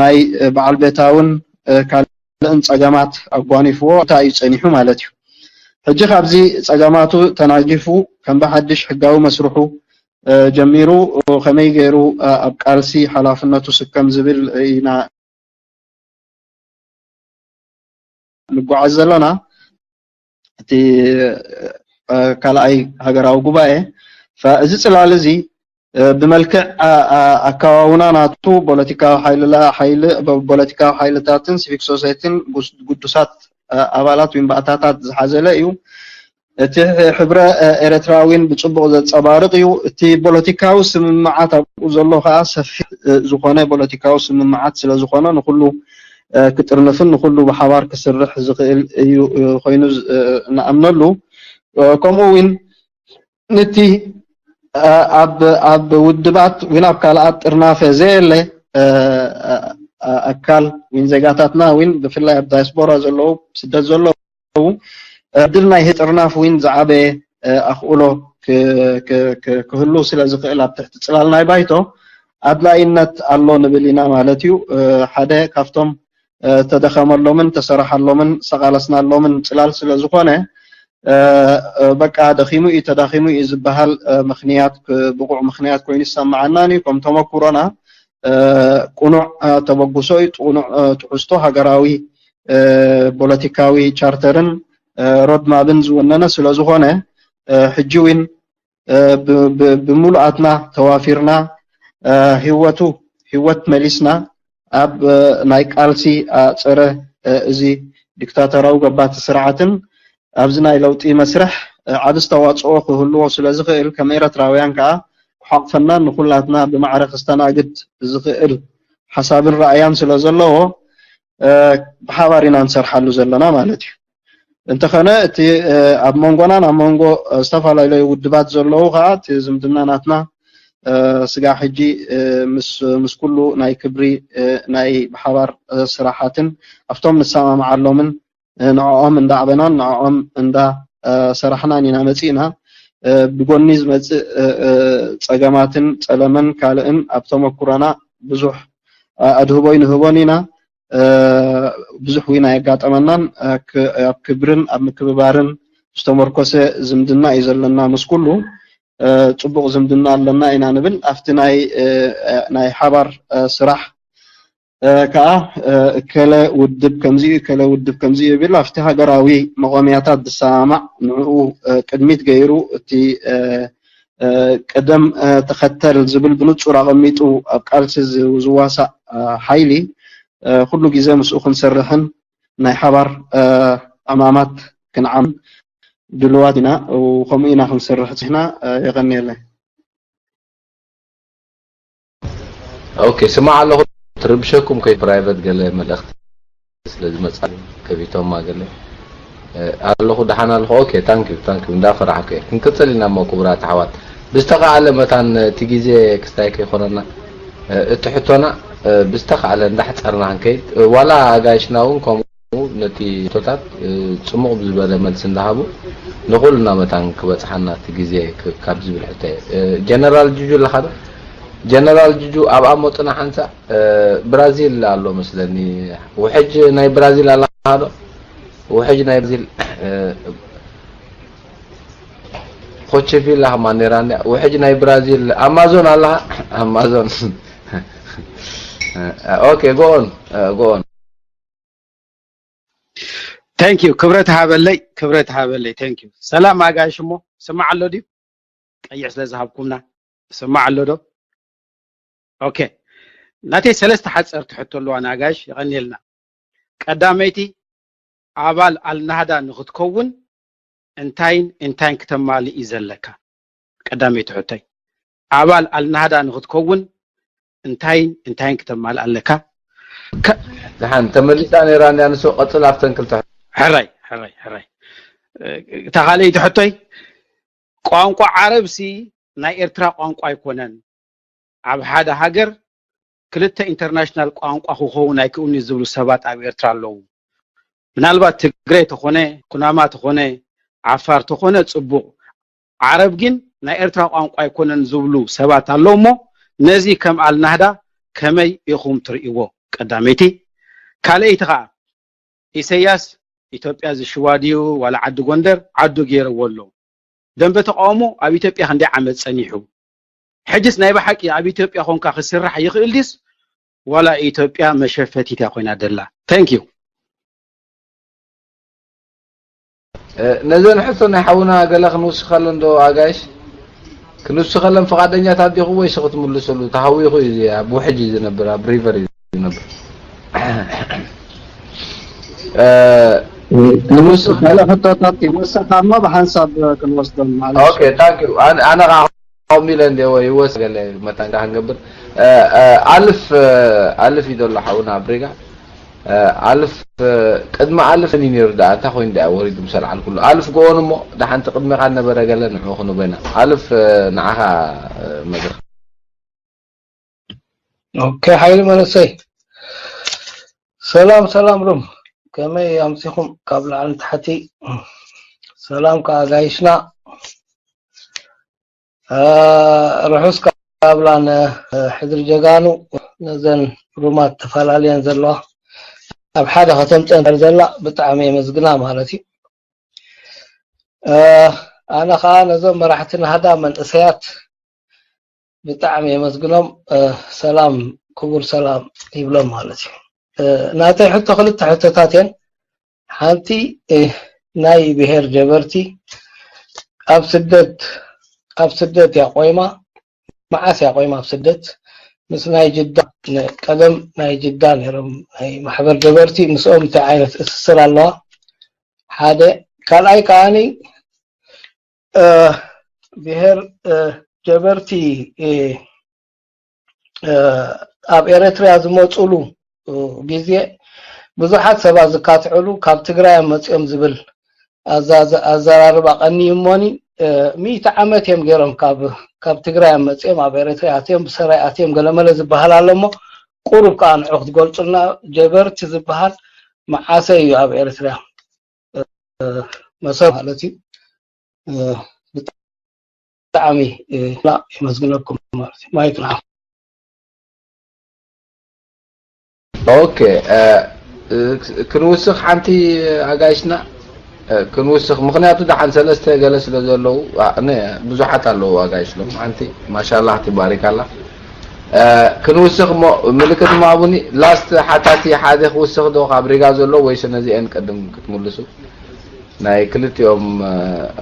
ናይ በዓል ቤታውን ካልእን ጸገማት ኣጓኒፍዎ እንታይ እዩ ጸኒሑ ማለት እዩ። ሕጂ ካብዚ ጸገማቱ ተናጊፉ ከም ብሓድሽ ሕጋዊ መስርሑ ጀሚሩ ከመይ ገይሩ ኣብ ቃልሲ ሓላፍነቱ ስከም ዝብል ኢና ንጓዓዝ ዘለና። እቲ ካልኣይ ሃገራዊ ጉባኤ እዚ ጽላል እዚ ብመልክዕ ኣከዋውና ናቱ ፖለቲካዊ ሓይሊ ፖለቲካዊ ሓይልታትን ሲቪክ ሶሳይቲን ጉዱሳት ኣባላት ወይም ባእታታት ዝሓዘለ እዩ። እቲ ሕብረ ኤርትራዊን ብጽቡቕ ዘንጸባርቕ እዩ። እቲ ፖለቲካዊ ስምምዓት ኣብኡ ዘሎ ከኣ ሰፊሕ ዝኾነ ፖለቲካዊ ስምምዓት ስለ ዝኾነ ንኹሉ ክጥርንፍን ንኹሉ ብሓባር ክስርሕ ዝኽእል እዩ ኮይኑ ንኣምነሉ። ከምኡ እውን ንቲ ኣብ ውድባት ወይ ኣብ ካልኣት ጥርናፈ ዘየለ ኣካል ወይ ዜጋታትና ወይ ብፍላይ ኣብ ዳያስፖራ ዘለዉ ስደት ዘለዉ ዕድል ናይ ጥርናፍ እውን ዝዓበየ ኣኽእሎ ክህሉ ስለ ዝኽእል ኣብ ትሕቲ ፅላል ናይ ባይቶ ኣድላይነት ኣሎ ንብል ኢና ማለት እዩ። ሓደ ካብቶም ተደኸመሎምን ተሰራሓሎምን ዝተቓለስናሎምን ፅላል ስለ ዝኾነ በቃ ደኺሙ እዩ ተዳኺሙ እዩ ዝበሃል ምኽንያት ብቑዕ ምኽንያት ኮይኑ ይሰማዓናን እዩ። ከም ተመኩሮና ቁኑዕ ተበግሶ እዩ፣ ቁኑዕ ትሕዝቶ ሃገራዊ ፖለቲካዊ ቻርተርን ሮድማብን ዝወነነ ስለ ዝኾነ ሕጂ እውን ብምሉኣትና ተዋፊርና ህወቱ ህወት መሊስና ኣብ ናይ ቃልሲ ኣፀረ እዚ ዲክታተራዊ ገባቲ ስርዓትን ኣብዚ ናይ ለውጢ መስርሕ ዓቢ ኣስተዋፅኦ ክህልዎ ስለ ዝኽእል፣ ከም ኤረትራውያን ከኣ ክሓቑፈናን ንኹላትና ብማዕረ ክስተናግድ ዝኽእል ሓሳብን ራእያን ስለ ዘለዎ፣ ብሓባር ኢና ንሰርሓሉ ዘለና ማለት እዩ። እንተኾነ እቲ ኣብ መንጎናን ኣብ መንጎ ዝተፈላለዩ ውድባት ዘለዉ ከኣ እቲ ዝምድና ናትና ስጋዕ ሕጂ ምስ ምስ ኩሉ ናይ ክብሪ ናይ ብሓባር ስራሓትን ኣብቶም ንሰማምዓሎምን ንዕኦም እንዳዕበናን ንዕኦም እንዳ ሰራሕናን ኢና መጺእና። ብጎኒ ዝመጽእ ጸገማትን ጸለመን ካልእን ኣብ ተመኩሮና ብዙሕ ኣድህቦ ይንህቦን ኢና። ብዙሕ ዊና የጋጠመናን ኣብ ክብርን ኣብ ምክብባርን ዝተመርኮሰ ዝምድና እዩ ዘለና ምስ ኩሉ። ጽቡቕ ዝምድና ኣለና ኢና ንብል። ኣብቲ ናይ ናይ ሓባር ስራሕ ከኣ እከለ ውድብ ከምዚኡ እከለ ውድብ ከምዚኡ ይብል ኣብቲ ሃገራዊ መቖሚያታት ዝሰማማዕ ንዕኡ ቅድሚት ገይሩ እቲ ቅደም ተኸተል ዝብል ብንጹር ኣቐሚጡ ኣብ ቃልሲ ዝዋሳእ ሓይሊ ኩሉ ግዜ ምስኡ ክንሰርሕን ናይ ሓባር ዕማማት ክንዓም ድልዋት ኢና። ከምኡ ኢና ክንሰርሕ ጽሕና። የቐንየለይ። ኦኬ፣ ስማዕ ኣለኹ። ትርብሸኩም ከይ ፕራይቨት ገለ መልእኽቲ ስለ ዝመጻ ከቢቶማ ገለ ኣለኹ። ደሓን ኣለኹ። ኦኬ፣ ታንክ ዩ ታንክ ዩ። እንዳፈራሕኩ እየ። ክንቅጽል ኢና እሞ ክቡራት ኣሕዋት፣ ብዝተኻእለ መታን እቲ ግዜ ክስታይ ከይኮነና እቲ ሕቶና ብዝተኻእለ እንዳሕጸርና ክንከይድ፣ ዋላ ኣጋይሽና እውን ከምኡ ነቲ ሕቶታት ጽሙቕ ብዝበለ መልሲ እንዳሃቡ ንኹልና መታን ክበጽሓና እቲ ግዜ ካብ ዝብል ሕቶ እየ። ጀነራል ጁጁ ኣለኻ ዶ? ጀነራል ጁጁ ኣብ ኣሞጥና ሓንሳእ ብራዚል ኣሎ መስለኒ። ውሕጅ ናይ ብራዚል ኣለኻ ዶ? ውሕጅ ናይ ብራዚል ኮቸቪላ ከማን ነይራ እንድያ። ውሕጅ ናይ ብራዚል ኣማዞን ኣለኻ? ኣማዞን። ኦኬ፣ ጎኦን ጎኦን። Thank you። ክብረት ሃበለይ፣ ክብረት ሃበለይ። Thank you። ሰላም ኣጋይሽ፣ እሞ ስማዕ ኣሎ ድዩ? ቀይሕ ስለ ዝሃብኩምና ስማዕ ኣሎ ዶ? ኦኬ። ናተይ ሰለስተ ሓፀርቲ ሕቶ ኣለዋ ንኣጋይሽ፣ የቐንየልና። ቀዳመይቲ፣ ኣባል ኣልናህዳ ንኽትከውን እንታይን እንታይን ክተማልእ እዩ ዘለካ? ቀዳመይቲ ሕቶይ፣ ኣባል ኣልናህዳ ንኽትከውን እንታይን እንታይን ክተማልእ ኣለካ? ደሓን ተመሊሳ ነይራ እንድያ ንሱ። ቀጽል ኣብተን ክልተ። ሕራይ ሕራይ ሕራይ። እታ ካልኣይቲ ሕቶይ፣ ቋንቋ ዓረብሲ ናይ ኤርትራ ቋንቋ ኣይኮነን። ኣብ ሓደ ሃገር ክልተ ኢንተርናሽናል ቋንቋ ክኸውን ኣይክእሉን እዩ ዝብሉ ሰባት ኣብ ኤርትራ ኣለዉ። ምናልባት ትግሬ ተኾነ፣ ኩናማ ተኾነ፣ ዓፋር ተኾነ ጽቡቕ። ዓረብ ግን ናይ ኤርትራ ቋንቋ ኣይኮነን ዝብሉ ሰባት ኣለዉ እሞ ነዚ ከም ኣልናህዳ ከመይ ኢኹም ትርእይዎ? ቀዳመይቲ። ካልኣይቲ ኸኣ ኢሰያስ ኢትዮጵያ ዝሽዋ ድዩ ዋላ ዓዲ ጎንደር ዓዱ ገይርዎ ኣሎ። ደንበ ተቃውሞ ኣብ ኢትዮጵያ ክንደይ ዓመት ጸኒሑ? ሕጅስ ናይ ብሓቂ ኣብ ኢትዮጵያ ኾንካ ክስራሕ ይኽእል ድዩስ ዋላ ኢትዮጵያ መሸፈቲት እያ ኮይና ደላ? Thank you። ነዘን ሕቶ ናይ ሓውና ገለ ክንውስኸለን ዶ ኣጋይሽ? ክንውስኸለን ፍቓደኛታት ዲኹም ወይስ ክትምልስሉ? ተሃዊኹ እዩ፣ ኣብ ውሕጅ እዩ ዝነብር፣ ኣብ ሪቨር እዩ ዝነብር። ንውስኽ ገለ ሕቶታት ይወሰኻ እሞ ብሓንሳብ ክንወስዶም ማለት እዩ። ኦኬ፣ ታንክ ዩ። ኣነ ኸዓ ከምኡ ኢለ እንደ ወይ ይወስ ገለ መታን ክንገብር። ኣልፍ ኣልፍ እዩ ዘሎ ሓውና ኣብ ሪጋ። ኣልፍ ቅድሚ ኣልፍ ኒ ነይሩ ደኣ እንታይ ኮይኑ ደኣ ወሪዱ ምስ ኣልዓልኩሉ ኣልፍ ጎኦን እሞ ደሓንቲ ቅድሜኻ ነበረ ገለ ንዑ ክንቦ ኢና። ኣልፍ ንዓኻ መድረኽ። ኦኬ ሓይሊ መንእሰይ ሰላም ሰላም ሩም ከመይ ኣምጺኹም ካብ ላዕሊ ንታሕቲ ሰላም ከኣ ኣጋይሽና ርሑስ ካብላን ሕድሪ ጀጋኑ ነዘን ሩማት ተፈላለየን ዘለዋ ኣብ ሓደ ከተምፀን ዘላ ብጣዕሚ የመስግና ማለት እዩ። ኣነ ከዓ ነዞም መራሕቲ ናህዳ መንእሰያት ብጣዕሚ የመስግኖም። ሰላም ክቡር ሰላም ይብሎም ማለት እዩ። ናተይ ሕቶ ክልተ ሕቶታት እየን። ሓንቲ ናይ ብሄር ጀበርቲ ኣብ ስደት ኣብ ስደት እያ ቆይማ። መዓስ እያ ቆይማ ኣብ ስደት? ምስ ናይ ጅዳ፣ ቀደም ናይ ጅዳ ነይሮም ናይ ማሕበር ጀበርቲ፣ ምስኦም እንታይ ዓይነት ትእስስር ኣለዋ? ሓደ። ካልኣይ ከዓኒ ብሄር ጀበርቲ ኣብ ኤረትርያ ዝመፅሉ ግዜ ብዙሓት ሰባት ዝካትዕሉ ካብ ትግራይ እዮም መፅኦም ዝብል ኣዘራርባ ቀንዩ እሞኒ። ሚእቲ ዓመት እዮም ገይሮም ካብ ትግራይ እዮም መፅኦም ኣብ ኤረትርያ ኣትዮም ብሰራይ ኣትዮም ገለመለ ዝበሃል ኣሎ እሞ ቁሩብ ከዓ ንዑ ክትገልፁልና። ጀበርቲ ዝበሃል መዓሰ እዩ ኣብ ኤረትርያ መሰብ ማለት እዩ። ብጣዕሚ የመስግነኩም ማለት እዩ። ማይክ ንዓኹም። ኦኬ፣ ክንውስኽ ሓንቲ ኣጋይሽና ክንውስኽ፣ ምኽንያቱ ደሓን ሰለስተ ገለ ስለ ዘለዉ ብዙሓት ኣለዉ ኣጋይሽ ሎም ሓንቲ ማሻላ ትባሪካላ ክንውስኽ እሞ ምልክት ማቡኒ ላስት ሓታቲ ሓደ ክውስኽ ዶ ካብ ሪጋ ዘሎ ወይስ ነዚአን ቅድም ክትምልሱ? ናይ ክልቲኦም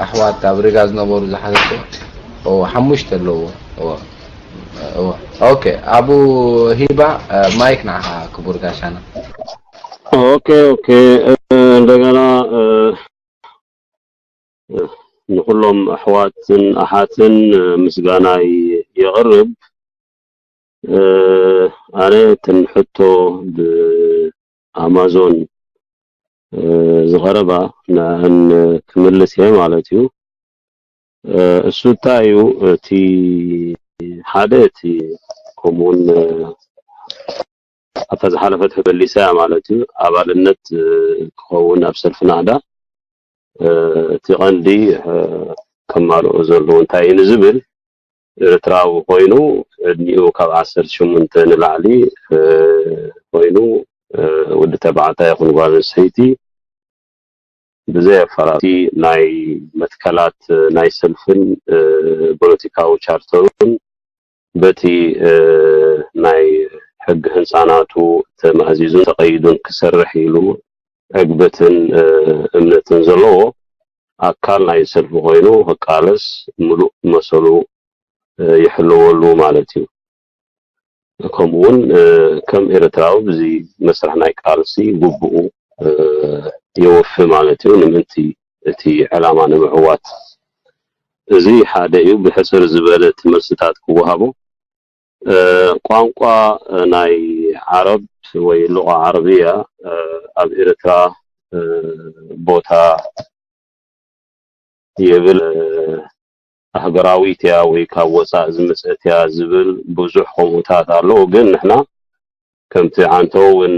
ኣሕዋት ኣብ ሪጋ ዝነበሩ ዝሓተትዎ ሓሙሽተ ኣለዎ። ኦኬ፣ ኣቡ ሂባ ማይክ ንዓኻ ክቡር ጋሻና። ኦኬ ኦኬ፣ እንደገና ንኩሎም ኣሕዋትን ኣሓትን ምስጋናይ የቕርብ። ኣነ እተን ሕቶ ብኣማዞን ዝቐረባ ንዕን ክምልስ እየ ማለት እዩ። እሱ እንታይ እዩ? እቲ ሓደ እቲ ከምኡውን ኣብታ ዝሓለፈት መሊሰያ ማለት እዩ። ኣባልነት ክኸውን ኣብ ሰልፊ ናህዳ እቲ ቀንዲ ከማልኦ ዘለዎ እንታይ እዩ ንዝብል ኤርትራዊ ኮይኑ ዕድሚኡ ካብ ዓሰርተ ሸሞንተ ንላዕሊ ኮይኑ ወዲ ተባዕታይ ይኹን ጓል ኣንስተይቲ ብዘይ ኣፈራርቲ ናይ መትከላት ናይ ሰልፍን ፖለቲካዊ ቻርተሩን በቲ ናይ ሕጊ ህንፃ ናቱ ተማእዚዙን ተቐይዱን ክሰርሕ ኢሉ ዕግበትን እምነትን ዘለዎ ኣካል ናይ ሰልፊ ኮይኑ ክቃለስ ምሉእ መሰሉ ይሕለወሉ ማለት እዩ። ከምኡ እውን ከም ኤርትራዊ ብዚ መስርሕ ናይ ቃልሲ ግቡኡ የወፊ ማለት እዩ ንምእንቲ እቲ ዕላማ ንምዕዋት። እዚ ሓደ እዩ። ብሕፅር ዝበለ እቲ መልስታት ክወሃቦ ቋንቋ ናይ ዓረብ ወይ ሉቃ ዓረብያ ኣብ ኤርትራ ቦታ የብል። ኣህገራዊት እያ ወይ ካብ ወፃእ ዝመፀት እያ ዝብል ብዙሕ ከምኡታት ኣለዉ። ግን ንሕና ከምቲ ዓንቶ እውን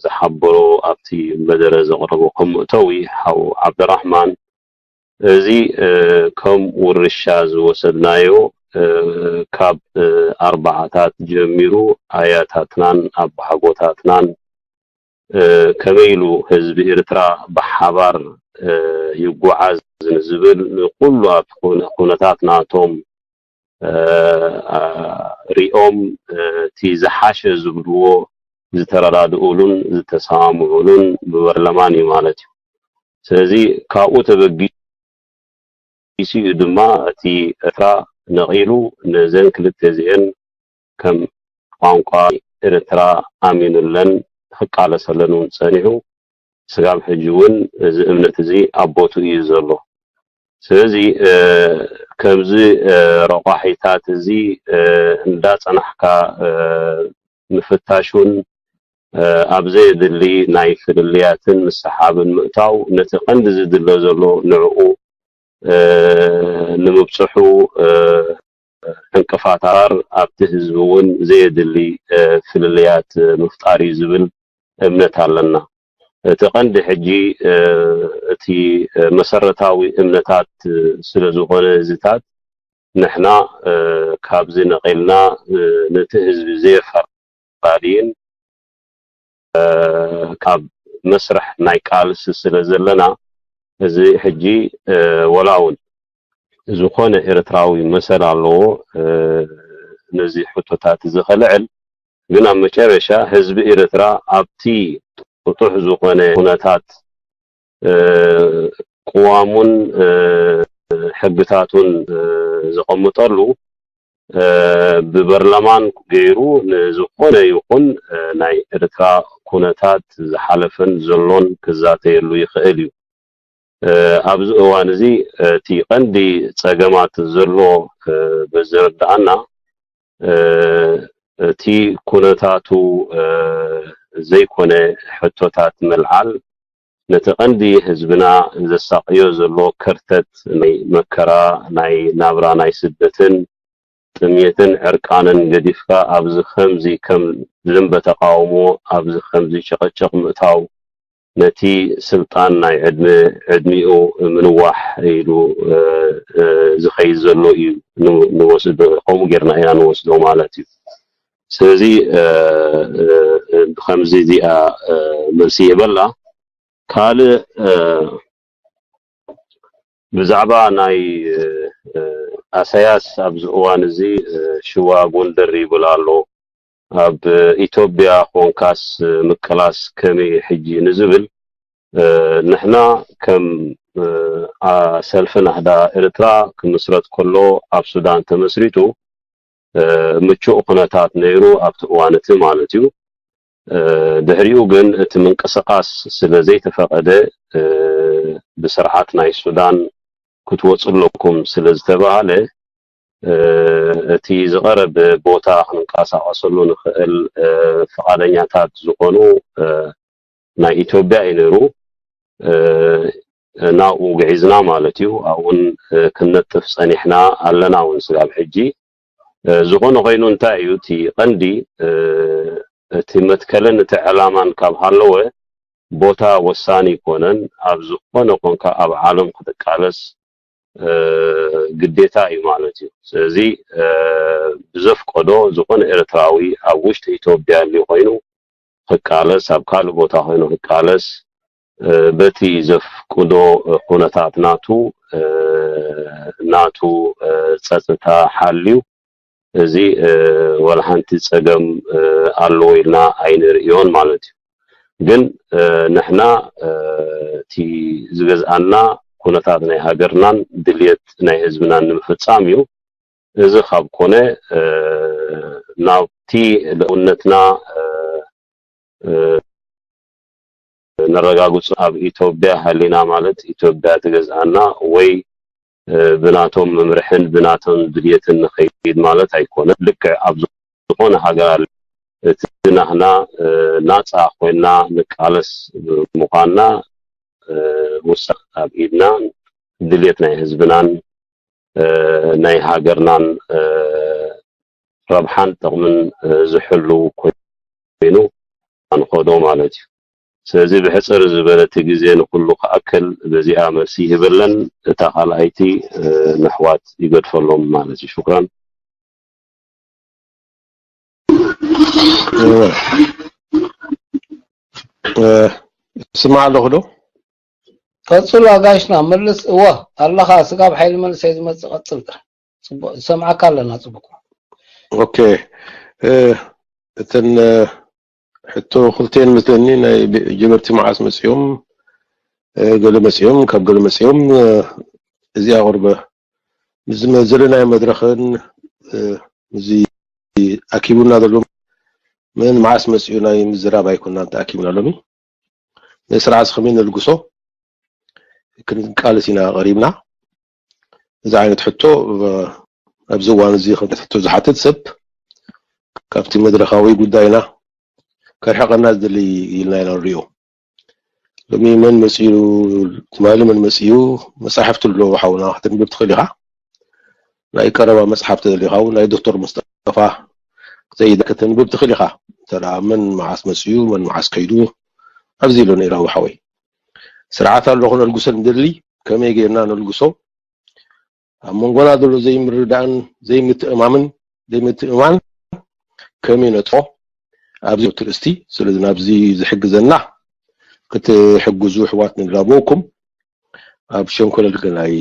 ዝሓበሮ ኣብቲ መደረ ዘቕረቦ ከም መእተዊ ሓው ዓብደራሕማን እዚ ከም ውርሻ ዝወሰድናዮ ካብ ኣርባዓታት ጀሚሩ ኣያታትናን ኣባሓጎታትናን ከመይ ኢሉ ህዝቢ ኤርትራ ብሓባር ይጓዓዝ ንዝብል ንኩሉ ኣብቲ ኩነ- ኩነታት ናቶም ሪኦም እቲ ዝሓሸ ዝብልዎ ዝተረዳድኡሉን ዝተሰማምዑሉን ብበርለማን እዩ ማለት እዩ። ስለዚ ካብኡ ተበጊሱ እዩ ድማ እቲ ኤርትራ ነቒሉ ነዘን ክልተ እዚአን ከም ቋንቋ ኤርትራ ኣሚኑለን ክቃለሰለን እውን ጸኒሑ ስጋብ ሕጂ እውን እዚ እምነት እዚ ኣብ ቦትኡ እዩ ዘሎ። ስለዚ ከምዚ ረቋሒታት እዚ እንዳጸናሕካ ምፍታሹን ኣብ ዘየድሊ ናይ ፍልልያትን ምስሓብን ምእታው ነቲ ቀንዲ ዝድለ ዘሎ ንዕኡ ንምብፅሑ ዕንቅፋት ኣብቲ ህዝቢ እውን ዘየድሊ ፍልልያት ምፍጣር እዩ ዝብል እምነት ኣለና። እቲ ቀንዲ ሕጂ እቲ መሰረታዊ እምነታት ስለ ዝኾነ እዚታት ንሕና ካብዚ ነቒልና ነቲ ህዝቢ ዘየፈራድይን ካብ መስርሕ ናይ ቃልሲ ስለ ዘለና እዚ ሕጂ ወላ እውን ዝኾነ ኤርትራዊ መሰል ኣለዎ ነዚ ሕቶታት እዚ ከልዕል። ግን ኣብ መጨረሻ ህዝቢ ኤርትራ ኣብቲ ጥጡሕ ዝኾነ ኩነታት ቅዋሙን ሕግታቱን ዘቐምጠሉ ብበርለማን ገይሩ ንዝኾነ ይኹን ናይ ኤርትራ ኩነታት ዝሓለፈን ዘሎን ክዛተየሉ ይኽእል እዩ። ኣብዚ እዋን እዚ እቲ ቀንዲ ጸገማት ዘሎ ብዝርድኣና እቲ ኩነታቱ ዘይኮነ ሕቶታት ምልዓል ነቲ ቀንዲ ህዝብና ዘሳቕዮ ዘሎ ከርተት ናይ መከራ ናይ ናብራ ናይ ስደትን ጥምየትን ዕርቃንን ገዲፍካ ኣብዚ ከምዚ ከም ደንበ ተቃውሞ ኣብዚ ከምዚ ጭቕጭቕ ምእታው ነቲ ስልጣን ናይ ዕድመ ዕድሚኡ ምንዋሕ ኢሉ ዝኸይድ ዘሎ እዩ ንወስዶ ከምኡ ጌርና ኢና ንወስዶ ማለት እዩ። ስለዚ ብከምዚ እዚኣ መልሲ ይህበላ። ካልእ ብዛዕባ ናይ ኣሳያስ ኣብዚ እዋን እዚ ሽዋ ጎንደር ይብል ኣሎ። ኣብ ኢትዮጵያ ኮንካስ ምቅላስ ከመይ ሕጂ ንዝብል ንሕና ከም ሰልፊ ናህዳ ኤርትራ ክምስረት ከሎ ኣብ ሱዳን ተመስሪቱ ምቹእ ኩነታት ነይሩ ኣብቲ እዋን እቲ ማለት እዩ። ድሕሪኡ ግን እቲ ምንቅስቃስ ስለ ዘይተፈቐደ ብስርዓት ናይ ሱዳን ክትወፁ ኣለኩም ስለ ዝተባሃለ እቲ ዝቐረበ ቦታ ክንንቀሳቐሰሉ ንኽእል ፍቓደኛታት ዝኾኑ ናይ ኢትዮጵያ እዩ ነይሩ። ናብኡ ግዒዝና ማለት እዩ። ኣብኡን ክንነጥፍ ጸኒሕና ኣለና እውን ስጋብ ሕጂ። ዝኾነ ኮይኑ እንታይ እዩ እቲ ቀንዲ እቲ መትከልን እቲ ዕላማን ካብ ሃለወ ቦታ ወሳኒ ይኮነን። ኣብ ዝኾነ ኮንካ ኣብ ዓለም ክትቃለስ ግዴታ እዩ ማለት እዩ። ስለዚ ብዘፍቀዶ ዝኾነ ኤርትራዊ ኣብ ውሽጢ ኢትዮጵያ እንዲ ኮይኑ ክቃለስ ኣብ ካልእ ቦታ ኮይኑ ክቃለስ በቲ ዘፍቅዶ ኩነታት ናቱ ናቱ ጸጥታ ሓልዩ እዚ ወላ ሓንቲ ጸገም ኣለዎ ኢልና ኣይንርእዮን ማለት እዩ። ግን ንሕና እቲ ዝገዝኣና ኩነታት ናይ ሃገርናን ድልየት ናይ ህዝብናን ንምፍጻም እዩ። እዚ ካብ ኮነ ናብቲ ልእውነትና ነረጋግጹ ኣብ ኢትዮጵያ ሃሊና ማለት ኢትዮጵያ ትገዝኣና ወይ ብናቶም መምርሕን ብናቶም ድልየትን ንኸይድ ማለት ኣይኮነ። ልክዕ ኣብ ዝኾነ ሃገር ኣለ እቲ ናህና ናፃ ኮይና ንቃለስ ምዃንና ውሳነ ኣብ ኢድና ድልየት ናይ ህዝብናን ናይ ሃገርናን ረብሓን ጥቕምን ዝሕሉ ኮይኑ ኣንኸዶ ማለት እዩ። ስለዚ ብሕፅር ዝበለ እቲ ግዜ ንኩሉ ክኣክል በዚኣ መልሲ ይህበለን እታ ካልኣይቲ ንሕዋት ይገድፈሎም ማለት እዩ። ሽኩራን። ስማዕ ኣለኹ ዶ? ቀጽሉ ኣጋይሽና መልስ። እወ ኣለኻ ስጋብ ሓይሊ መልስ እየ ዝመጽእ። ቀጽል። ጽቡቅ ዝሰምዓካ ኣለና። ጽቡቅ። ኦኬ እተን ሕቶ ክልቴን መስለኒ ናይ ጀበርቲ መዓስ መጽዮም ገለ መጽዮም ካብ ገለ መጽዮም እዚኣ ቁርበ ምስ ዘለናዮ መድረኽን እዚ ኣኪቡና ዘሎ መን መዓስ መጽኡ ናይ ምዝራብ ኣይኮናን ተኣኪብና ሎሚ። ንስርዓት ከመይ ነልግሶ ክንቃለስ ኢና ቀሪብና። እዚ ዓይነት ሕቶ ኣብዚ እዋን እዚ ከም ሕቶ ዝሓትት ሰብ ካብቲ መድረኻዊ ጉዳይና ከርሕቐና ዝደሊ ኢልና ኢና ንሪኦ። ሎሚ መን መፅኡ ትማሊ መን መፅኡ መፃሕፍቲ ኣለዉ ሓውና ከተንብብ ትኽእል ኢኻ። ናይ ቀረባ መፅሓፍ ተደሊኻ እውን ናይ ዶክተር ሙስጠፋ ዘይደ ከተንብብ ትኽእል ኢኻ። እንተ ደኣ መን መዓስ መፅኡ መን መዓስ ከይዱ ኣብዚ ኢሎ ነይራዊ ሓወይ። ስርዓት ኣሎ ክነልግሶ ንደሊ ከመይ ጌርና ነልግሶ ኣብ መንጎና ዘሎ ዘይምርዳእን ዘይምትእማምን ዘይምትእማን ከመይ ነጥፎ ኣብዚ ትርእስቲ ስለዚ ናብዚ ዝሕግዘና ክትሕግዙ ኣሕዋት ንላበወኩም ኣብ ሸንኮለል ግን ኣይ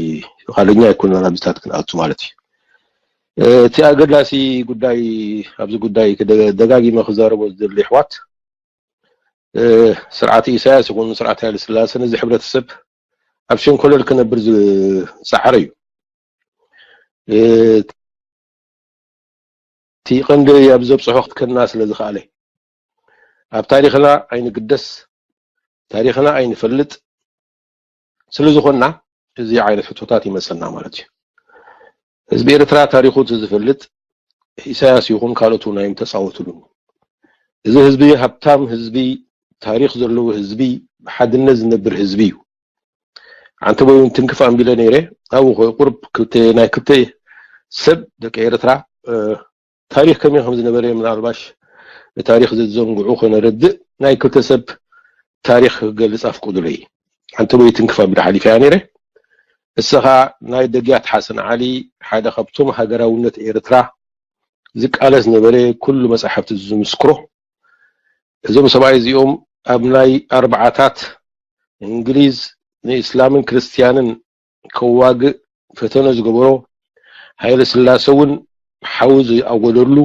ካልኛ ኣይኮነን ኣብዚታት ክንኣቱ ማለት እዩ እቲ ኣገዳሲ ጉዳይ ኣብዚ ጉዳይ ደጋጊመ ክዛረቦ ዝደሊ ኣሕዋት ስርዓት ኢሳያስ ይኹን ስርዓት ሃይለ ስላሰ ነዚ ሕብረተሰብ ኣብ ሸንኮለል ክነብር ዝፀዓረ እዩ እቲ ቀንዲ ኣብ ዘብፅሖ ክትከና ስለ ዝኸኣለ፣ ኣብ ታሪኽና ኣይንግደስ፣ ታሪኽና ኣይንፈልጥ ስለ ዝኾንና፣ እዚ ዓይነት ሕቶታት ይመፀና ማለት እዩ። ህዝቢ ኤርትራ ታሪኹ እቲ ዝፈልጥ ኢሳያስ ይኹን ካልኦት እውን ኣይም ተፃወትሉን። እዚ ህዝቢ ሃብታም ህዝቢ፣ ታሪኽ ዘለዎ ህዝቢ፣ ብሓድነት ዝነብር ህዝቢ እዩ። ሓንቲ ወይ እውን ትንክፍ ኣንቢለ ነይረ። ኣብኡ ቁርብ ክልተ ናይ ክልተ ሰብ ደቂ ኤርትራ ታሪኽ ከመይ ከም ዝነበረ ምናልባሽ ንታሪኽ ዘዘንግዑ ከነረድእ ናይ ክልተ ሰብ ታሪኽ ክገልጽ ኣፍቅዱለይ። ሓንቲ ወይ ትንክፍ ኣቢለ ሓሊፈያ ነይረ። እሳ ኸኣ ናይ ደግያት ሓሰን ዓሊ ሓደ ካብቶም ሃገራውነት ኤርትራ ዝቃለስ ነበረ፣ ኩሉ መጻሕፍቲ ዝምስክሮ። እዞም ሰብኣይ እዚኦም ኣብ ናይ ኣርብዓታት እንግሊዝ ንእስላምን ክርስትያንን ከዋግእ ፈተነ ዝገበሮ፣ ሃይለ ስላሰ እውን ሓዊ ዝኣወደሉ፣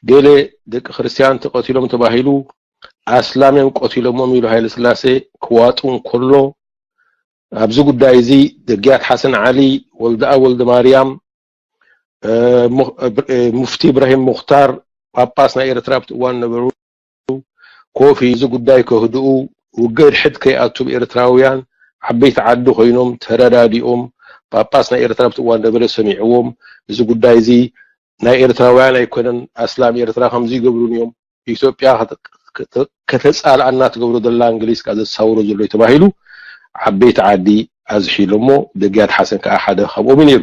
ገለ ደቂ ክርስትያን ተቐቲሎም ተባሂሉ ኣስላም እዮም ቀቲሎሞም ኢሉ ሃይለ ስላሴ ክዋጡ እንከሎ፣ ኣብዚ ጉዳይ እዚ ደግያት ሓሰን ዓሊ፣ ወልደኣብ ወልደ ማርያም፣ ሙፍቲ ኢብራሂም ሙኽታር፣ ጳጳስ ናይ ኤርትራ ኣብቲ እዋን ነበሩ፣ ኮፍ እዚ ጉዳይ ከህድኡ፣ ውግእ ድሕድ ከይኣቱ ብኤርትራውያን ዓበይቲ ዓዲ ኮይኖም ተረዳዲኦም፣ ጳጳስ ናይ ኤርትራ ኣብቲ እዋን ነበረ ሰሚዕዎም፣ እዚ ጉዳይ እዚ ናይ ኤርትራውያን ኣይኮነን፣ ኣስላም ኤርትራ ከምዚ ይገብሩን እዮም፣ ኢትዮጵያ ከተፃልኣና ትገብሮ ዘላ እንግሊዝ ከኣ ዘሳውሮ ዘሎ እዩ ተባሂሉ ዓበይቲ ዓዲ ኣዝሒሎሞ፣ ደግያት ሓሰን ከኣ ሓደ ካብኦም እዩ ነይሩ።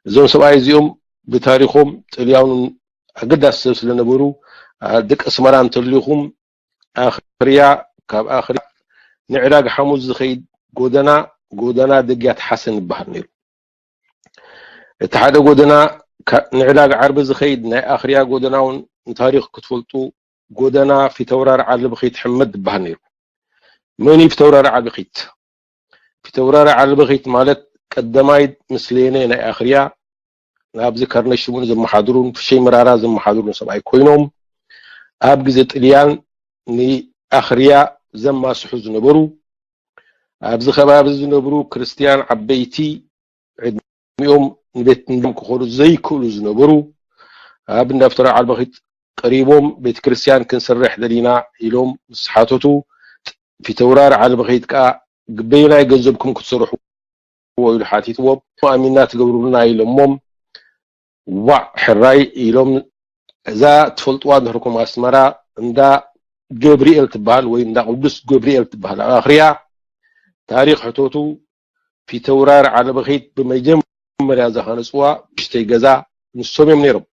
እዞም ሰብኣይ እዚኦም ብታሪኾም ጥልያኑን ኣገዳሲ ሰብ ስለነበሩ፣ ደቂ ኣስመራ እንተሊኹም ኣኽርያ፣ ካብ ኣኽርያ ንዕዳግ ሓሙስ ዝኸይድ ጎደና፣ ጎደና ደግያት ሓሰን ይበሃል ነይሩ። እቲ ሓደ ጎደና ንዕዳግ ዓርቢ ዝኸይድ ናይ ኣኽርያ ጎደና እውን ንታሪኽ ክትፈልጡ ጎደና ፊተውራሪ ዓሊ ብኺት ሕመድ ይበሃል ነይሩ። መን እዩ ፊተውራሪ ዓሊ ብኺት? ፊተውራሪ ዓሊ ብኺት ማለት ቀዳማይ ምስሌነ ናይ ኣኽርያ፣ ናብዚ ከርነሽ ስምኡን ዘመሓድሩን ፍሸይ መራራ ዘመሓድሩን ሰብኣይ ኮይኖም፣ ኣብ ግዜ ጥልያን ንኣኽርያ ዘማስሑ ዝነበሩ፣ ኣብዚ ከባቢ ዝነብሩ ክርስትያን ዓበይቲ ዕድሚኦም ንቤት ንድም ክኸዱ ዘይክእሉ ዝነበሩ፣ ኣብ እንዳ ፊተውራሪ ዓሊ ብኺት ቀሪቦም ቤተ ክርስትያን ክንሰርሕ ደሊና ኢሎም ምስ ሓተቱ፣ ፊተውራሪ ዓሊ ብኺት ከኣ በየናይ ገንዘብኩም ክትሰርሕዎ ኢሉ ሓቲትዎም። ኣሚንና ትገብሩልና ኢሎሞም፣ ዋዕ ሕራይ ኢሎም። እዛ ትፈልጥዋ እንድሕርኩም ኣስመራ እንዳ ገብርኤል ትበሃል ወይ እንዳ ቅዱስ ገብርኤል ትበሃል ኣብ ኣኽርያ ታሪኽ ሕተቱ። ፊተውራሪ ዓሊ ብኺት ብመጀመርያ ዝሃነፅዋ ንእሽተይ ገዛ ንሶም እዮም ነይሮም።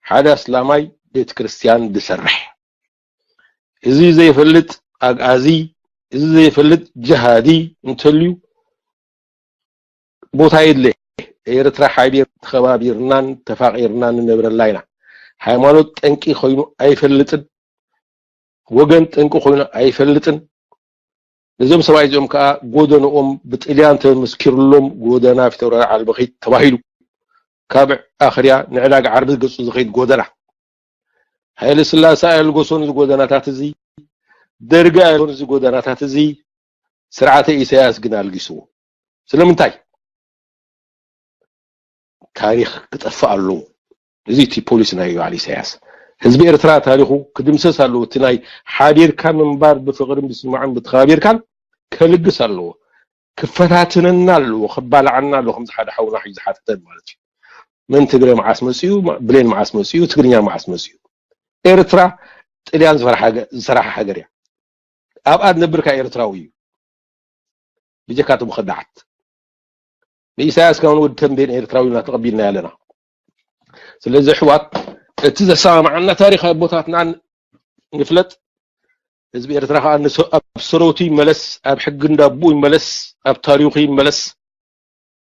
ሓደ ኣስላማይ ቤተ ክርስትያን ዝሰርሕ። እዚ ዘይፈልጥ ኣግኣዚ፣ እዚ ዘይፈልጥ ጀሃዲ እንተልዩ ቦታ የድለ። ኤርትራ ሓቢር ተኸባቢርናን ተፋቒርናን ንነብረላ ኢና። ሃይማኖት ጠንቂ ኮይኑ ኣይፈልጥን፣ ወገን ጠንቂ ኮይኑ ኣይፈልጥን። ነዞም ሰብኣይ እዚኦም ከዓ ጎደንኦም ብጥልያን ተመስኪርሎም ጎደና ፊተውራሪ ዓሊ ብኺት ተባሂሉ። ካብ ኣኽርያ ንዕዳጋ ዓርቢ ገጹ ዝኸይድ ጎደና። ሃይለ ስላሰ ኣየልጎሶን እዚ ጎደናታት እዚ፣ ደርጊ ኣየልጎሶን እዚ ጎደናታት እዚ፣ ስርዓተ ኢሳያስ ግን ኣልጊስዎ። ስለምንታይ? ታሪኽ ክጠፍእ ኣለዎ። እዚ እቲ ፖሊሲ ናይ በዓል ኢሳያስ። ህዝቢ ኤርትራ ታሪኹ ክድምሰስ ኣለዎ። እቲ ናይ ሓቢርካ ምንባር ብፍቕርን ብስምማዕን ብተኸባቢርካን ከልግስ ኣለዎ። ክፈታትነና ኣለዎ፣ ክባልዓና ኣለዎ። ከምዚ ሓደ ሓውና ሕጂ ዝሓተተን ማለት እዩ። መን ትግረ መዓስ መፅኡ፣ ብሌን መዓስ መፅኡ፣ ትግርኛ መዓስ መፅኡ። ኤርትራ ጥልያን ዝፈርሓ ሃገ-፣ ዝሰራሓ ሃገር እያ። ኣብኣ ዝነብር ከኣ ኤርትራዊ እዩ። ብጀካ እቶም ከዳዓት። ንኢሳያስ ከማን ወዲ ተንቤን ኤርትራዊ ኢና ተቐቢልናዮ ኣለና። ስለዚ ኣሕዋት፣ እቲ ዘሰማምዓና ታሪኽ ኣቦታትና ንፍለጥ። ህዝቢ ኤርትራ ከኣ ንሰ-፣ ኣብ ሰረውቱ ይመለስ፣ ኣብ ሕጊ እንዳቦኡ ይመለስ፣ ኣብ ታሪኹ ይመለስ።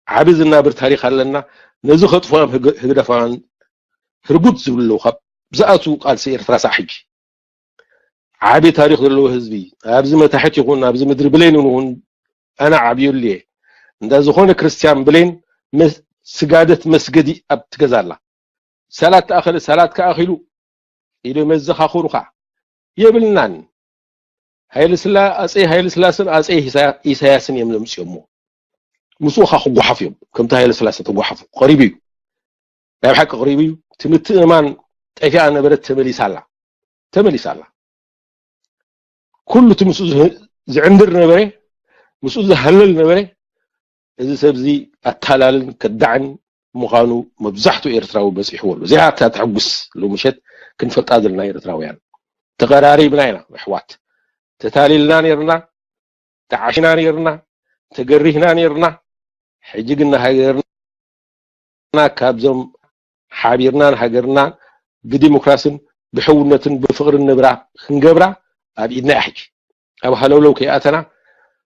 ዓቢ ዝናብር ታሪኽ ኣለና። ነዚ ከጥፍኦም ህግ-፣ ህግደፋውያን ህርጉት ዝብሉ ኣለዉ። ካብ ዝኣትዉ ቃልሲ ኤርትራ ሳዕ ሕጂ። ዓቢ ታሪኽ ዘለዎ ህዝቢ፣ ኣብዚ መታሕት ይኹን ኣብዚ ምድሪ ብሌን ይኹን ኣነ ዓብየሉ እየ። እንዳ ዝኾነ ክርስትያን ብሌን መስ-፣ ስጋደት መስገዲ ኣብቲ ገዛ ኣላ። ሰላት ተኣኸለ፣ ሰላት ከኣኺሉ ኢሉ መዘኻኽሩ ኸዓ የብልናን። ሃይለ ስላ-፣ ኣጼ ሃይለ ስላሰን ኣጼ ኢሳ-፣ ኢሳያስን እዮም ዘምፅኦሞ። ምስኡ ኸዓ ክጓሓፍ እዮም። ከምቲ ሃይለ ስላሰ ተጓሓፉ። ቀሪቡ እዩ። ናይ ብሓቂ ቀሪቡ እዩ። እቲ ምትእምማን ጠፊኣ ነበረት፣ ተመሊሳ ኣላ። ተመሊሳ ኣላ። ኩሉ እቲ ምስኡ ዝህ- ዝዕንድር ነበረ፣ ምስኡ ዝሃለል ነበረ። እዚ ሰብ እዚ ኣታላልን ከዳዕን ምዃኑ መብዛሕትኡ ኤርትራዊ በፂሕዎ ኣሎ። እዚኣ እታ ተሐጉስ ሎምሸት ክንፈልጣ ዘለና ኤርትራውያን። ተቐራሪብና ኢና ኣሕዋት። ተታሊልና ነርና፣ ተዓሺና ነርና፣ ተገሪህና ነርና። ሕጂ ግን ንሃገርና ካብዞም ሓቢርና ንሃገርና ብዲሞክራስን ብሕውነትን ብፍቕርን ንብራ ክንገብራ ኣብ ኢድና እያ። ሕጂ ኣብ ሃለውለው ከይኣተና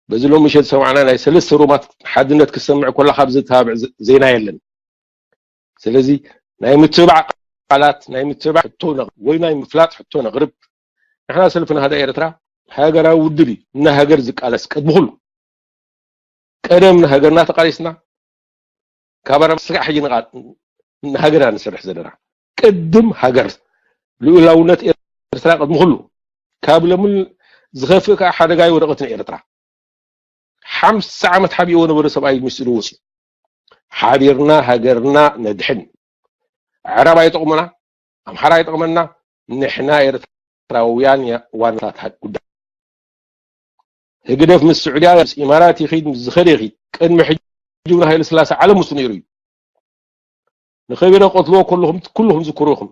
በዚ ሎሚ ምሸት ዝሰማዕና ናይ ሰለስተ ሮማት ሓድነት ክሰምዕ ከለኻ ኣብዚ ተባብዕ ዘ- ዜና የለን። ስለዚ ናይ ምትብባዕ ቃላት፣ ናይ ምትብባዕ ሕቶ ነቕ- ወይ ናይ ምፍላጥ ሕቶ ነቕርብ። ንሕና ሰልፊ ናህዳ ኤርትራ ሃገራዊ ውድብ እዩ። ንሃገር ዝቃለስ ቅድሚ ኩሉ ቀደም ንሃገርና ተቃሊስና ካብ ኣርባዓ ስጋዕ ሕጂ ንቃ- ንሃገርና ንሰርሕ ዘለና። ቅድም ሃገር፣ ልኡላውነት ኤርትራ ቅድሚ ኩሉ። ካብ ለሙን ዝኸፍእ ከዓ ሓደጋ ይወደቐት ንኤርትራ። ሓምሳ ዓመት ሓቢእዎ ነበረ ሰብኣይ ምስሉ ወፂኡ። ሓቢርና ሃገርና ነድሕን። ዓረብ ኣይጠቕሙና፣ ኣምሓራ ኣይጠቕመና። ንሕና ኤርትራውያን እያ ዋናታት ሃ- ጉዳይ። ህግደፍ ምስ ስዑድያ ምስ ኢማራት ይኺድ ምስ ዝኸደ ይኺድ። ቅድሚ ሕጂ እውን ሃይለ ስላሴ ዓለም ውስጥ ነይሩ እዩ። ንኸቢረ ቀትልዎ ከለኹም ኩልኹም ዝክሩ ኢኹም።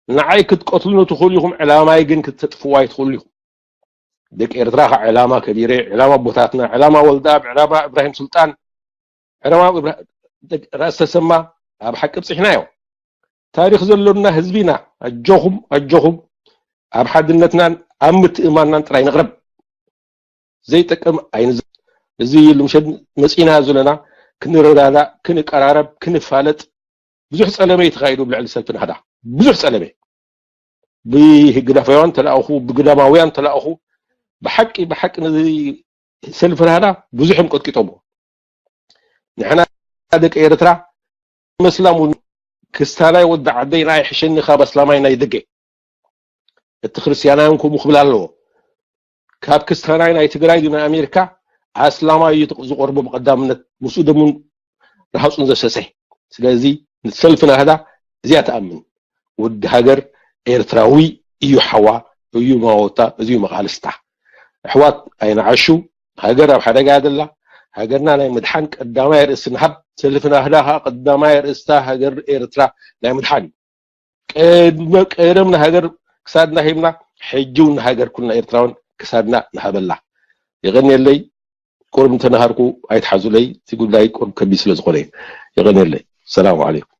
ንዓይ ክትቀትሉኒ ትኽእሉ ኢኹም፣ ዕላማይ ግን ክተጥፍዋ ኣይትኽእሉ ኢኹም። ደቂ ኤርትራ ከዓ ዕላማ ከቢረ፣ ዕላማ ኣቦታትና፣ ዕላማ ወልደኣብ፣ ዕላማ እብራሂም ሱልጣን፣ ዕላማ እብራ- ደቂ- ራእሲ ተሰማ ኣብ ሓቂ ብፅሕናዮ። ታሪኽ ዘሎና ህዝቢና፣ ኣጆኹም ኣጆኹም፣ ኣብ ሓድነትናን ኣብ ምትእማንናን ጥራይ ንቕረብ። ዘይጠቅም ኣይንዝ እዚ ኢሉ ምሸት መፂና ዘለና ክንረዳዳእ፣ ክንቀራረብ፣ ክንፋለጥ ብዙሕ ፀለመ እዩ ተኻይዱ ኣብ ልዕሊ ሰልፊ ናህዳ። ብዙሕ ፀለመ ብህግደፋውያን ተላእኹ፣ ብግዳማውያን ተላእኹ። ብሓቂ ብሓቂ ነዚ ሰልፊ ናህዳ ብዙሕ እዮም ቀጥቂጦሞ። ንሕና ደቂ ኤርትራ መስላም እውን ክስታናይ ወዲ ዓደይ ንዓይ ሕሸኒ ካብ ኣስላማይ ናይ ደገ። እቲ ክርስትያናይ እውን ከምኡ ክብል ኣለዎ። ካብ ክስታናይ ናይ ትግራይ ድዩ ናይ ኣሜሪካ ኣስላማይ እዩ ዝቆርቦ ብቀዳምነት፣ ምስኡ ደሙን ረሃፁን ዘፍሰሰ። ስለዚ ሰልፊ ናህዳ እዚኣ ትኣምን። ወዲ ሃገር ኤርትራዊ እዩ፣ ሓዋ እዩ፣ ማወታ እዚ እዩ መቃልስታ። ኣሕዋት ኣይንዓሹ። ሃገር ኣብ ሓደጋ እያ ዘላ። ሃገርና ናይ ምድሓን ቀዳማይ ርእሲ ንሃብ። ሰልፊ ናህዳ ከዓ ቀዳማይ ርእስታ ሃገር ኤርትራ ናይ ምድሓን እዩ። ቀድመ- ቀደም ንሃገር ክሳድና ሂብና፣ ሕጂ እውን ንሃገር ኩልና ኤርትራውን ክሳድና ንሃበላ። የቐንየለይ። ቁሩብ እንተነሃርኩ ኣይትሓዙለይ፣ እቲ ጉዳይ ቁሩብ ከቢድ ስለ ዝኾነ እዩ። የቐንየለይ። ሰላም ዓለይኩም።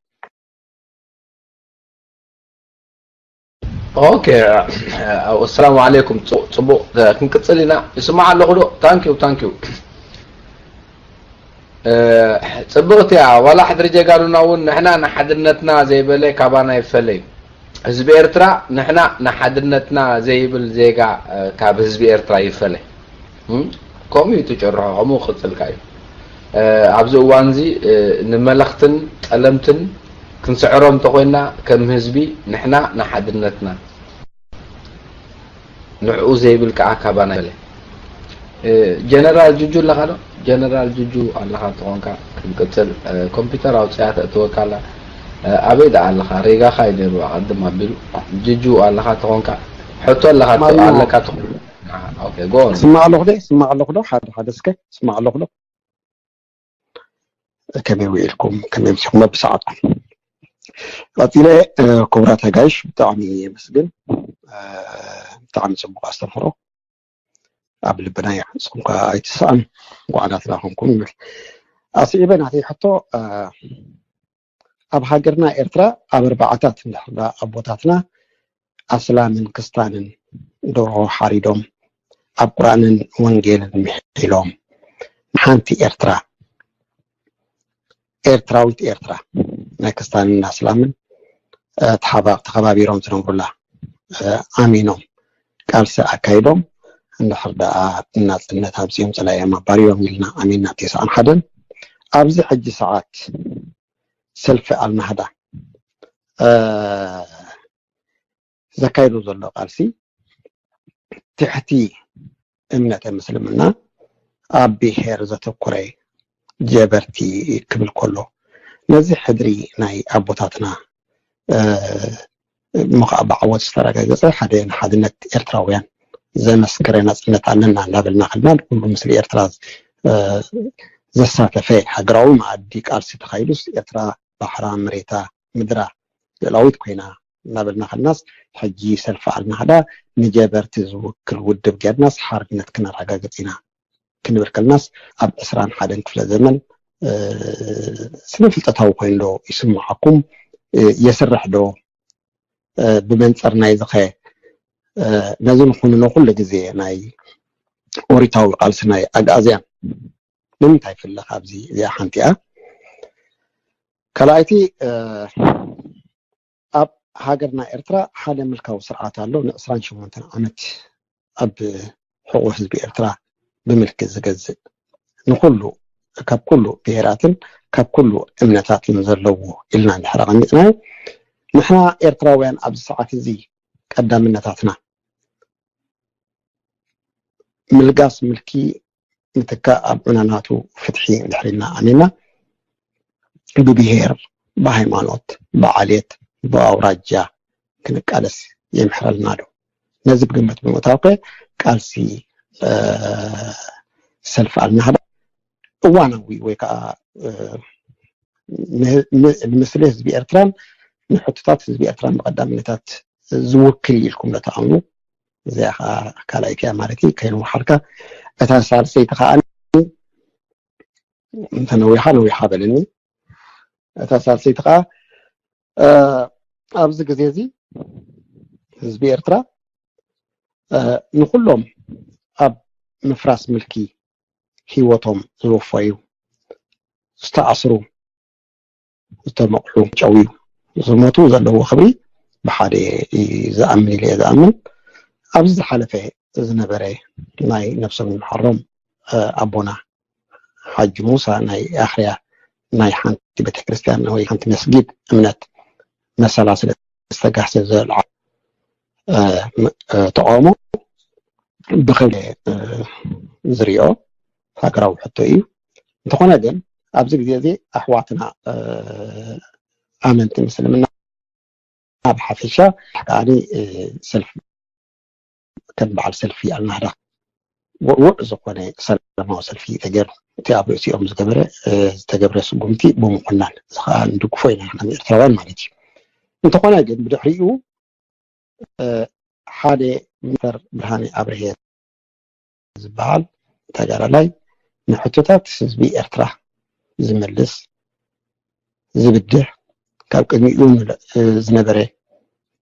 ኦኬ፣ ኣሰላሙ ዓለይኩም። ጽ- ጽቡቕ፣ ክንቅጽል ኢና። ይስማዕ ኣለኹ ዶ? ታንኪዩ፣ ታንኪዩ። ጽብቕቲ እያ። ዋላ ሕድሪ ጀጋኑና እውን ንሕና ንሓድነትና ዘይበለ ካባና ይፈለይ። ህዝቢ ኤርትራ ንሕና ንሓድነትና ዘይብል ዜጋ ካብ ህዝቢ ኤርትራ ይፈለ። እም? ከምኡ እዩ እቲ ጭርሖ፣ ከምኡ ክቕጽልካ እዩ። ኣብዚ እዋን እዚ ንመለኽትን ጠለምትን ክንስዕሮም እንተኾይንና ከም ህዝቢ ንሕና ንሓድነትና ንዕኡ ዘይብል ከዓ ካባና ይበለ። ጀነራል ጁጁ ኣለኻ ዶ? ጀነራል ጁጁ ኣለኻ ተኾንካ ክንቅጽል። ኮምፒውተር ኣውፅያ ተእትወካ ኣላ። ኣበይ ደኣ ኣለኻ? ሬጋኻ እዩ ነይሩ ኣቐድም ኣቢሉ። ጁጁ ኣለኻ ተኾንካ፣ ሕቶ ኣለኻ ኣለካ ተኾንካ። ኦኬ፣ ጎ ኦን። ስማዕ ኣለኹ ዶ? ስማዕ ኣለኹ ዶ? ሓደ ሓደ እስከ ስማዕ ኣለኹ ዶ? ከመይ ውዒልኩም? ከመይ ምሲኹም? በብሰዓትኩም። ቀጺለ፣ እ፣ ክቡራት ኣጋይሽ፣ ብጣዕሚ የመስግን። እ፣ ብጣዕሚ ጽቡቕ ኣስተምህሮ። ኣብ ልብና እያ። ንስኹም ከኣ ኣይትስኣኑ። እንኳዕ ናትና ኮንኩም ይብል። ኣስዒበ ናተይ ሕቶ፣ እ፣ ኣብ ሃገርና ኤርትራ ኣብ ኣርባዓታት እንድሕር ደኣ ኣቦታትና ኣስላምን ክስታንን ደርሆ ሓሪዶም ኣብ ቁርኣንን ወንጌልን ምሒሎም ንሓንቲ ኤርትራ፣ ኤርትራዊት ኤርትራ ናይ ክስታንን ኣስላምን፣ እ፣ ተሓባ- ተኸባቢሮም ዝነብሩላ፣ እ፣ ኣሚኖም ቃልሲ ኣካይዶም እንድሕር ደኣ ናጽነት ኣምጺኦም ጸላኢኦም ኣባሪሮም ኢልና ኣሚንና ኣብ ተስዓን ሓደን ኣብዚ ሕጂ ሰዓት ሰልፊ ኣልናህዳ፣ እ፣ ዘካይዶ ዘሎ ቃልሲ ትሕቲ እምነተ ምስልምና ኣብ ብሄር ዘተኮረ ጀበርቲ ክብል ከሎ ነዚ ሕድሪ ናይ ኣቦታትና እሞ ከዓ ብዓወት ዝተረጋገፀ ሓደ ንሓድነት ኤርትራውያን ዘመስከረ ናፅነት ኣለና እናበልና ከልና ንኩሉ ምስሊ ኤርትራ ዘሳተፈ ሃገራዊ መኣዲ ቃልሲ ተኻይዱስ ኤርትራ ባሕራ መሬታ ምድራ ልእላዊት ኮይና እናበልና ከልናስ ሕጂ ሰልፊ ኣልናህዳ ንጀበርቲ ዝውክል ውድብ ጌርናስ ሓርነት ክነረጋግፅ ኢና ክንብል ከልናስ ኣብ ዕስራን ሓደን ክፍለ ዘመን ስነ ፍልጠታዊ ኮይኑ ዶ ይስምዓኩም? የስርሕ ዶ? ብመንፅር ናይ ዝኸ ነዚ ንኩንኖ ኩሉ ግዜ ናይ ኦሪታዊ ቃልሲ ናይ ኣግኣዝያን ንምንታይ ፍለ ካብዚ እዚኣ ሓንቲ እያ። ካልኣይቲ ኣብ ሃገርና ኤርትራ ሓደ ምልካዊ ስርዓት ኣሎ ን28 ዓመት ኣብ ሕቑ ህዝቢ ኤርትራ ብምልኪ ዝገዝእ ንኩሉ ካብ ኩሉ ብሄራትን ካብ ኩሉ እምነታትን ዘለዎ ኢልና እንድሕር ኣቐሚጥናዮ ንሕና ኤርትራውያን ኣብዚ ሰዓት እዚ ቀዳምነታትና ምልጋስ ምልኪ ምትካእ ኣብ ዑናናቱ ፍትሒ እንድሕር ኢልና ኣሚና ብብሄር ብሃይማኖት ብዓሌት ብኣውራጃ ክንቃለስ የምሕረልና ዶ? ነዚ ብግምት ብምእታው ከ ቃልሲ ሰልፊ ኣልናህዳ እዋናዊ ወይ ከዓ ንምስሊ ህዝቢ ኤርትራን ንሕቶታት ህዝቢ ኤርትራን ብቀዳምነታት ዝውክል ኢልኩም ዶ ትኣምኑ? እዚኣ ከዓ ካልኣይቲ እያ ማለት እዩ። ከይንወሓልካ እታ ሳልሰይቲ ከዓ እንተነዊሓ ነዊሓ በልኒ። እታ ሳልሰይቲ ከዓ ኣብዚ ግዜ እዚ ህዝቢ ኤርትራ ንኩሎም ኣብ ምፍራስ ምልኪ ህይወቶም ዝወፈዩ ዝተኣስሩ ዝተመቕሑ ጨውዩ ዝሞቱ ዘለዎ ክብሪ ብሓደ ዝኣምን ኢለ ዝኣምን ኣብዚ ዝሓለፈ ዝነበረ ናይ ነብሶም ይምሓሮም ኣቦና ሓጂ ሙሳ ናይ ኣኽርያ ናይ ሓንቲ ቤተክርስትያን ወይ ሓንቲ መስጊድ እምነት መሰላ ስለ ዝተጋህሰ ዘልዓ ተቃውሞ ብክብደ ዝሪኦ ሃገራዊ ሕቶ እዩ። እንተኾነ ግን ኣብዚ ግዜ እዚ ኣሕዋትና ኣመንቲ ምስልምና ብሓፈሻ ከዓኒ ሰልፊ ከም በዓል ሰልፊ ኣልናህዳ ውዕውዕ ዝኾነ ሰላማዊ ሰልፊ ተገይሩ እቲ ኣብ ርእሲኦም ዝገበረ ዝተገብረ ስጉምቲ ብምኹናን እዚ ከዓ ንድግፎ ኢና ከም ኤርትራውያን ማለት እዩ። እንተኾነ ግን ብድሕሪኡ ሓደ ሚኒስተር ብርሃነ ኣብርሀ ዝበሃል ተጋዳላይ ንሕቶታት ህዝቢ ኤርትራ ዝምልስ ዝብድህ ካብ ቅድሚኡ ዝነበረ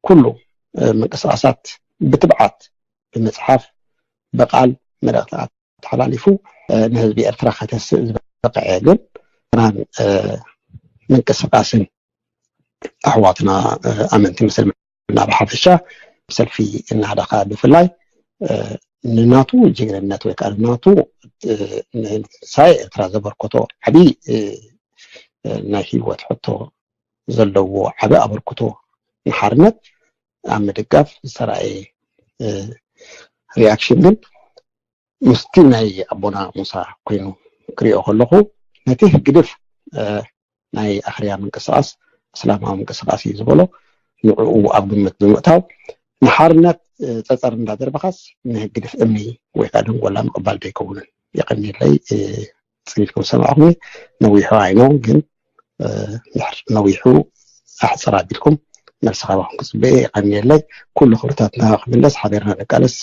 ኩሉ ምንቅስቃሳት ብትብዓት ብምፅሓፍ ብቃል መልእክቲ ኣተሓላሊፉ ንህዝቢ ኤርትራ ከተስእ ዝበቅዐ ግን ናን ምንቅስቃስን ኣሕዋትና ኣመንቲ ምስልምና ብሓፈሻ ሰልፊ እናሃዳኻ ብፍላይ ንናቱ ጅግንነት ወይ ከዓ ንናቱ ንሳይ ኤርትራ ዘበርኮቶ ዓብዪ ናይ ህይወት ሕቶ ዘለዎ ዓቢ ኣበርክቶ ንሓርነት ኣብ ምድጋፍ ዝተራእየ ሪኣክሽን ግን ምስቲ ናይ ኣቦና ሙሳ ኮይኑ ክሪኦ ከለኹ ነቲ ህግድፍ ናይ ኣኽርያ ምንቅስቃስ እስላማዊ ምንቅስቃስ እዩ ዝበሎ ንዕኡ ኣብ ግምት ብምእታው ንሓርነት ፀፀር እንዳደርበኻስ ንህግድፍ እምኒ ወይ ከዓ ደንጎላ ምቅባል ዶ ይከውንን? የቀኒለይ ፅን ኢልኩም ዝሰማዕኹም ነዊሑ ኣይነው ግን ድሕር ነዊሑ ኣሕፅር ኣቢልኩም መልሲ ካባኹም ክፅበየ የቀኒለይ። ኩሉ ክብርታትና ክምለስ ሓቢርና ንቃለስ።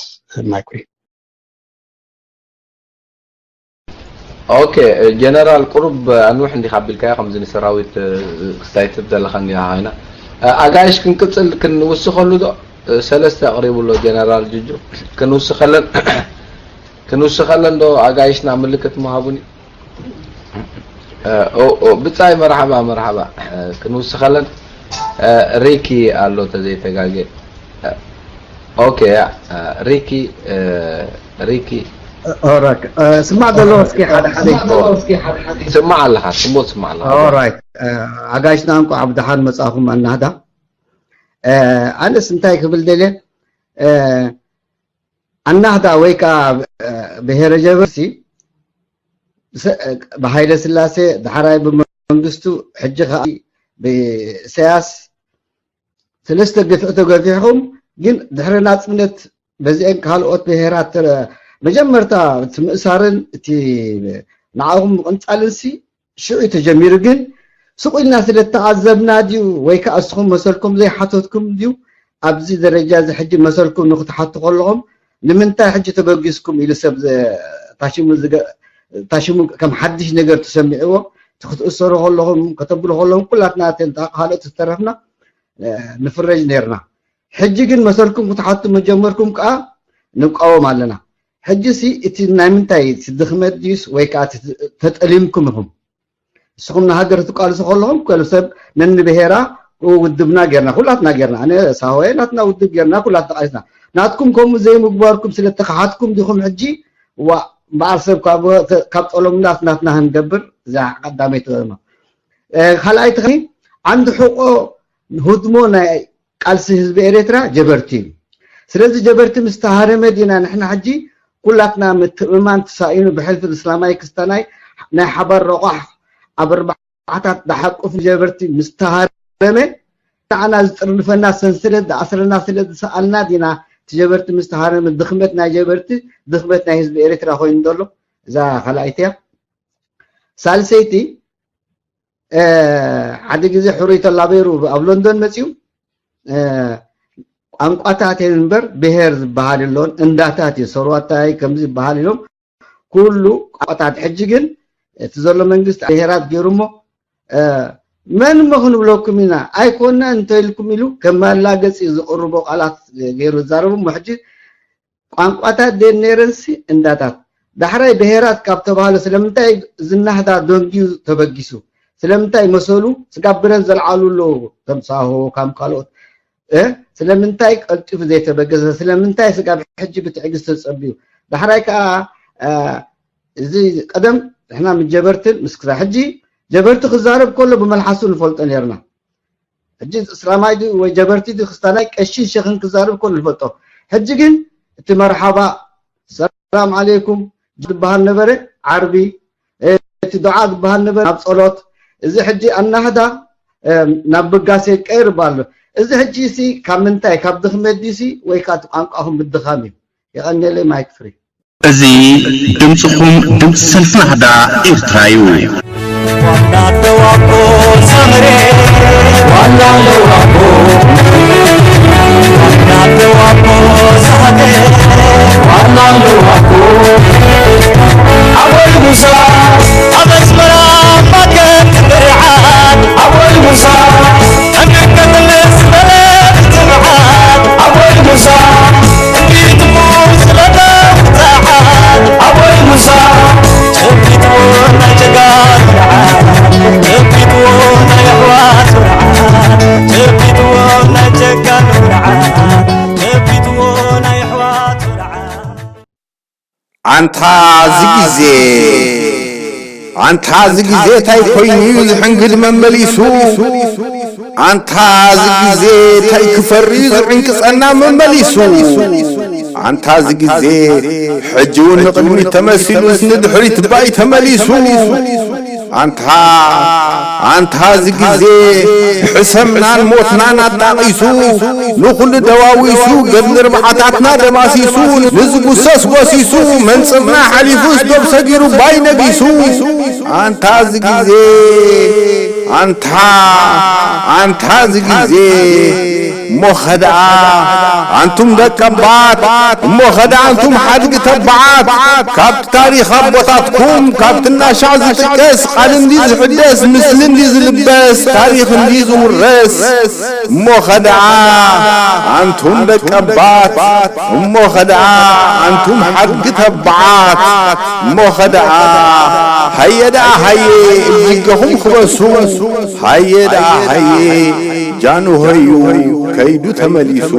ማይኩ እዩ። ኦኬ ጀነራል ቁሩብ ኣንውሕ እንዲኻ ኣቢልካዮ ከምዚ ንሰራዊት ክስታይ ትብ ዘለኻ እንዲኻ ኮይና ኣጋይሽ ክንቅፅል ክንውስኸሉ ዶ ሰለስተ ኣቕሪቡ ኣሎ ጀነራል ጅጁ ክንውስኸለን ክንውስኸለን ዶ ኣጋይሽና ምልክት ምሃቡኒ ብጻይ መርሓባ መርሓባ ክንውስኸለን ሪኪ ኣሎ ተዘይተጋጌ ኦኬ ያ ሪኪ ሪኪ ኦራክ ስማዕ ዘሎ እስኪ ሓደ ሓደ ስማዕ ኣለኻ ጽቡቅ ስማዕ ኣለኻ ኦራይት ኣጋሽና እንኳዕ ብደሓን መጻኹም ኣናህዳ ኣነስ እንታይ ክብል ደልየ ኣናህዳ ወይ ከዓ ብሄረ ጀበርሲ ብሃይለ ስላሴ ዳሕራይ ብመንግስቱ ሕጂ ከዓ ብእሰያስ ሰለስተ ግፍዒ ተገፊሕኩም፣ ግን ድሕሪ ናጽነት በዚአን ካልኦት ብሄራት ተረ-፣ መጀመርታ እቲ ምእሳርን እቲ ንዓኹም ምቕንጻልን ሲ ሽዑ እዩ ተጀሚሩ። ግን ስቕ ኢልና ስለ እተዓዘብና ድዩ ወይ ከዓ እስኹም መሰልኩም ዘይሓተትኩም ድዩ ኣብዚ ደረጃ እዚ ሕጂ መሰልኩም ንክትሓቱ ከለኹም ንምንታይ ሕጂ ተበጊስኩም ኢሉ ሰብ ዘ-፣ ታሽሙ ዝገ-፣ ታሽሙ ከም ሓድሽ ነገር ተሰሚዕዎ እቲ ክትእሰሩ ከለኹም ከተብሉ ከለኹም ኩላትና እተን ካልኦት ዝተረፍና ንፍረጅ ነርና። ሕጂ ግን መሰልኩም ክትሓቱ መጀመርኩም ከኣ ንቃወም ኣለና። ሕጂ ሲ እቲ ናይ ምንታይ እቲ ድኽመት ድዩስ ወይ ከኣ እቲ ተጠሊምኩም ኢኹም? ንስኹም ንሃገር ትቃልሱ ከለኹም ከሉ ሰብ ነንብሄራ ውድብና ጌርና ኩላትና ጌርና ኣነ ሳሆየ ናትና ውድብ ጌርና ኩላትና ቃሊስና ናትኩም ከምኡ ዘይምግባርኩም ስለ ተኻሓትኩም ዲኹም ሕጂ ዋ በዓል ሰብ ካብ ጠሎምናስ ናትና ክንገብር እዛ ቀዳመይቲ ከተማ ካልኣይቲ ከኒ ዓንዲ ሕቆ ህድሞ ናይ ቃልሲ ህዝቢ ኤርትራ ጀበርቲ እዩ። ስለዚ ጀበርቲ ምስ ተሃረመ ዲና ንሕና ሕጂ ኩላትና ምትእምማን ተሳኢኑ ብሕልፊ እስላማይ ክስታናይ ናይ ሓባር ረቋሕ ኣብ ኣርባዓታት ዝሓቁፍ ጀበርቲ ምስ ተሃረመ ንዓና ዝጥርንፈና ሰንሰለት ዝኣስረና ስለ ዝሰኣልና ዲና እቲ ጀበርቲ ምስ ተሃረመ ድኽመት ናይ ጀበርቲ ድኽመት ናይ ህዝቢ ኤርትራ ኮይኑ ዘሎ እዛ ካልኣይቲ እያ። ሳልሰይቲ ሓደ ግዜ ሕሩይ ተላበይሩ ኣብ ሎንዶን መፅዩ ቋንቋታት እየን እምበር ብሄር ዝበሃል የሎን እንዳታት እዩ ሰርዋታይ ከምዚ ዝበሃል ኢሎም ኩሉ ቋንቋታት ሕጂ ግን እቲ ዘሎ መንግስቲ ብሄራት ገይሩ እሞ መን እሞ ክንብለኩም ኢና ኣይኮና እንተኢልኩም ኢሉ ከም መላገፂ ዝቕርቦ ቃላት ገይሩ ዝዛረቡ እሞ ሕጂ ቋንቋታት ደን ነይረንሲ እንዳታት ዳሕራይ ብሄራት ካብ ተባህለ ስለምንታይ ዝናህዳ ደንጊዩ ተበጊሱ ስለምንታይ መሰሉ ስጋብ ብረት ዘልዓሉ ኣለዉ ከም ሳሆ ካም ካልኦት እ ስለምንታይ ቀልጢፉ ዘይተበገሰ ስለምንታይ ስጋብ ሕጂ ብትዕግስቲ ተጸብዩ ዳሕራይ ከዓ እዚ ቀደም ንሕና ምስ ጀበርትን ምስ ክሳብ ሕጂ ጀበርቲ ክዛረብ ከሎ ብመልሓሱ ንፈልጦ ነርና ሕጂ እስላማይ ድዩ ወይ ጀበርቲ ድዩ ክስታናይ ቀሺን ሸኽን ክዛረብ ከሎ ንፈልጦ ሕጂ ግን እቲ መርሓባ ሰላም ዓለይኩም ዝበሃል ነበረ ዓርቢ እቲ ዱዓ ዝበሃል ነበረ ናብ ጸሎት እዚ ሕጂ ኣናህዳ ናብ ብጋሴ ቀይር ኣሎ እዚ ሕጂ ሲ ካብ ምንታይ ካብ ድኽመት ድዩ ሲ ወይ ካብ ቋንቋኹም ምድኻም እዩ የቐንየለይ ማይክ ፍሪ እዚ ድምፅኹም ድምፂ ሰልፊ ናህዳ ኤርትራ እዩ። ኣንታ እዚ ግዜ ኣንታ እዚ ግዜ እንታይ ኮይኑ እዩ ዝሕንግድ መመሊሱ ኣንታ እዚ ግዜ እንታይ ክፈሪ ዝዕንቅጸና መመሊሱ ኣንታ እዚ ግዜ ሕጂ እውን ንቕድሚት ተመሲሉስ ንድሕሪት ባይ ተመሊሱ ኣንታ ኣንታ እዚ ግዜ ሕሰምናን ሞትናን ኣጣቒሱ ንኹሉ ደዋዊሱ ገድሊ ርብዓታትና ደማሲሱ ንዝጉሰስ ጎሲሱ መንጽርና ሓሊፉስ ዶብ ሰጊሩ ባይ ነጊሱ ኣንታ እዚ ግዜ ኣንታ ኣንታ እዚ ግዜ እሞ ኸደኣ ኣንቱም ደቀባት እሞ ኸደኣ ኣንቱም ሓድጊ ተባዓት ካብቲ ታሪኽ ኣቦታትኩም ካብቲ እናሻዕ ዝጥቀስ ቃል እንዲ ዝሕደስ ምስሊ እንዲ ዝልበስ ታሪኽ እንዲ ዝውረስ እሞ ኸደኣ ኣንቱም ደቀባት እሞ ኸደኣ ኣንቱም ሓድጊ ተባዓት እሞ ኸደኣ ሃየ ደኣ ሃየ እጅገኹም ክበሱ ሃየ ደኣ ሃየ ጃንሆዩ ከይዱ ተመሊሱ።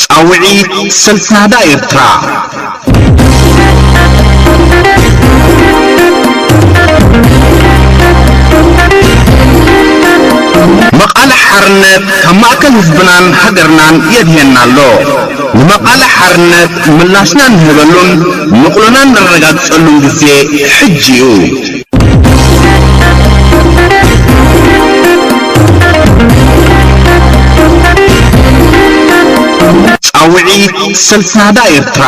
ጻውዒት ሰልፊ ናህዳ ኤርትራ። መቓልሕ ሓርነት ኣብ ማእከል ህዝብናን ሃገርናን የድህየና ኣሎ። ንመቓልሕ ሓርነት ምላሽና እንህበሉን ንቕሎና እነረጋግጸሉን ግዜ ሕጂ እዩ። ጻውዒት ሰልፊ ናህዳ ኤርትራ።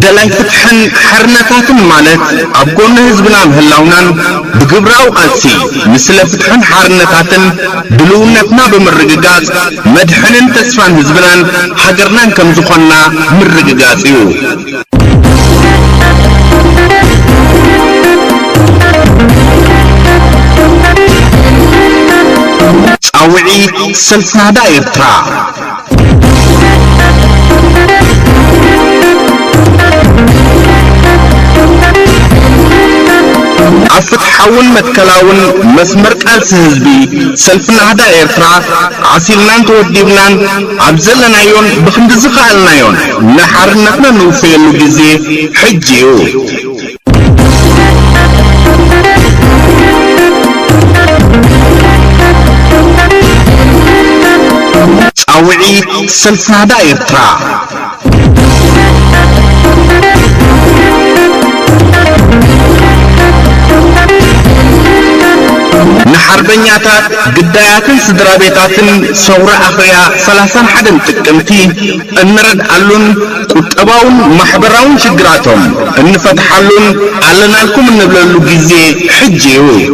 ደላይ ፍትሕን ሓርነታትን ማለት ኣብ ጎኒ ህዝብና ምህላውናን ብግብራዊ ቃልሲ ንስለ ፍትሕን ሓርነታትን ድልውነትና ብምርግጋጽ መድሕንን ተስፋን ህዝብናን ሃገርናን ከም ዝኾንና ምርግጋጽ እዩ። ጻውዒት ሰልፊ ናህዳ ኤርትራ። ኣብ ፍትሓውን መትከላውን መስመር ቃልሲ ህዝቢ፣ ሰልፊ ናህዳ ኤርትራ ዓሲልናን ተወዲብናን ኣብ ዘለናዮን ብኽንዲ ዝኸኣልናዮን ንሓርነትና ንውፈየሉ ግዜ ሕጂ እዩ። ጻውዒት ሰልፊ ናህዳ ኤርትራ። ንሓርበኛታት፣ ግዳያትን ስድራ ቤታትን ሰውራ ኣኽርያ ሰላሳን ሓደን ጥቅምቲ እንረድኣሉን ቁጠባውን ማሕበራውን ሽግራቶም እንፈትሓሉን ኣለናልኩም እንብለሉ ግዜ ሕጂ እዩ።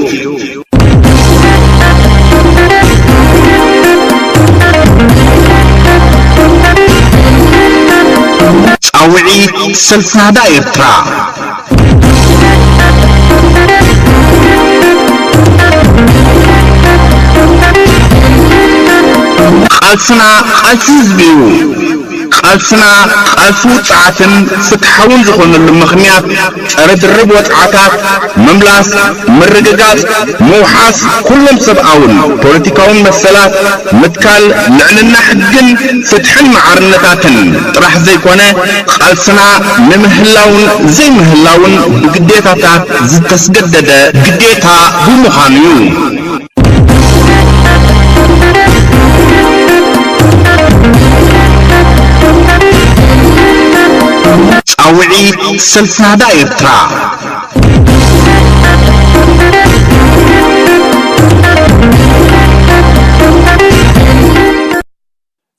ጻውዒት ሰልፊ ናህዳ ኤርትራ። ቃልስና ቃልሲ ህዝቢ እዩ። ቃልስና ቃልሲ ውጽዓትን ፍትሓውን ዝኾነሉ ምኽንያት ጸረ ድርብ ወጽዓታት፣ ምምላስ፣ ምርግጋጽ፣ ምውሓስ ኩሎም ሰብኣውን ፖለቲካውን መሰላት፣ ምትካል ልዕልና ሕግን ፍትሕን ማዕርነታትን ጥራሕ ዘይኮነ፣ ቃልስና ንምህላውን ዘይምህላውን ብግዴታታት ዝተስገደደ ግዴታ ብምዃኑ እዩ። ጻውዒት ሰልፊ ናህዳ ኤርትራ።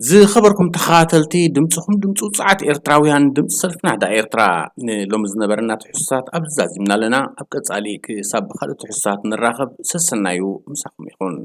ዝኸበርኩም ተኸታተልቲ ድምጽኹም ድምጺ ውጽዓት ኤርትራውያን ድምጺ ሰልፊ ናህዳ ኤርትራ፣ ንሎሚ ዝነበረና ትሕዝቶታት ኣብዚ ዛዚምና ኣለና። ኣብ ቀጻሊ ክሳብ ብኻልእ ትሕዝቶታት ንራኸብ፣ ሰሰናዩ ምሳኹም ይኹን።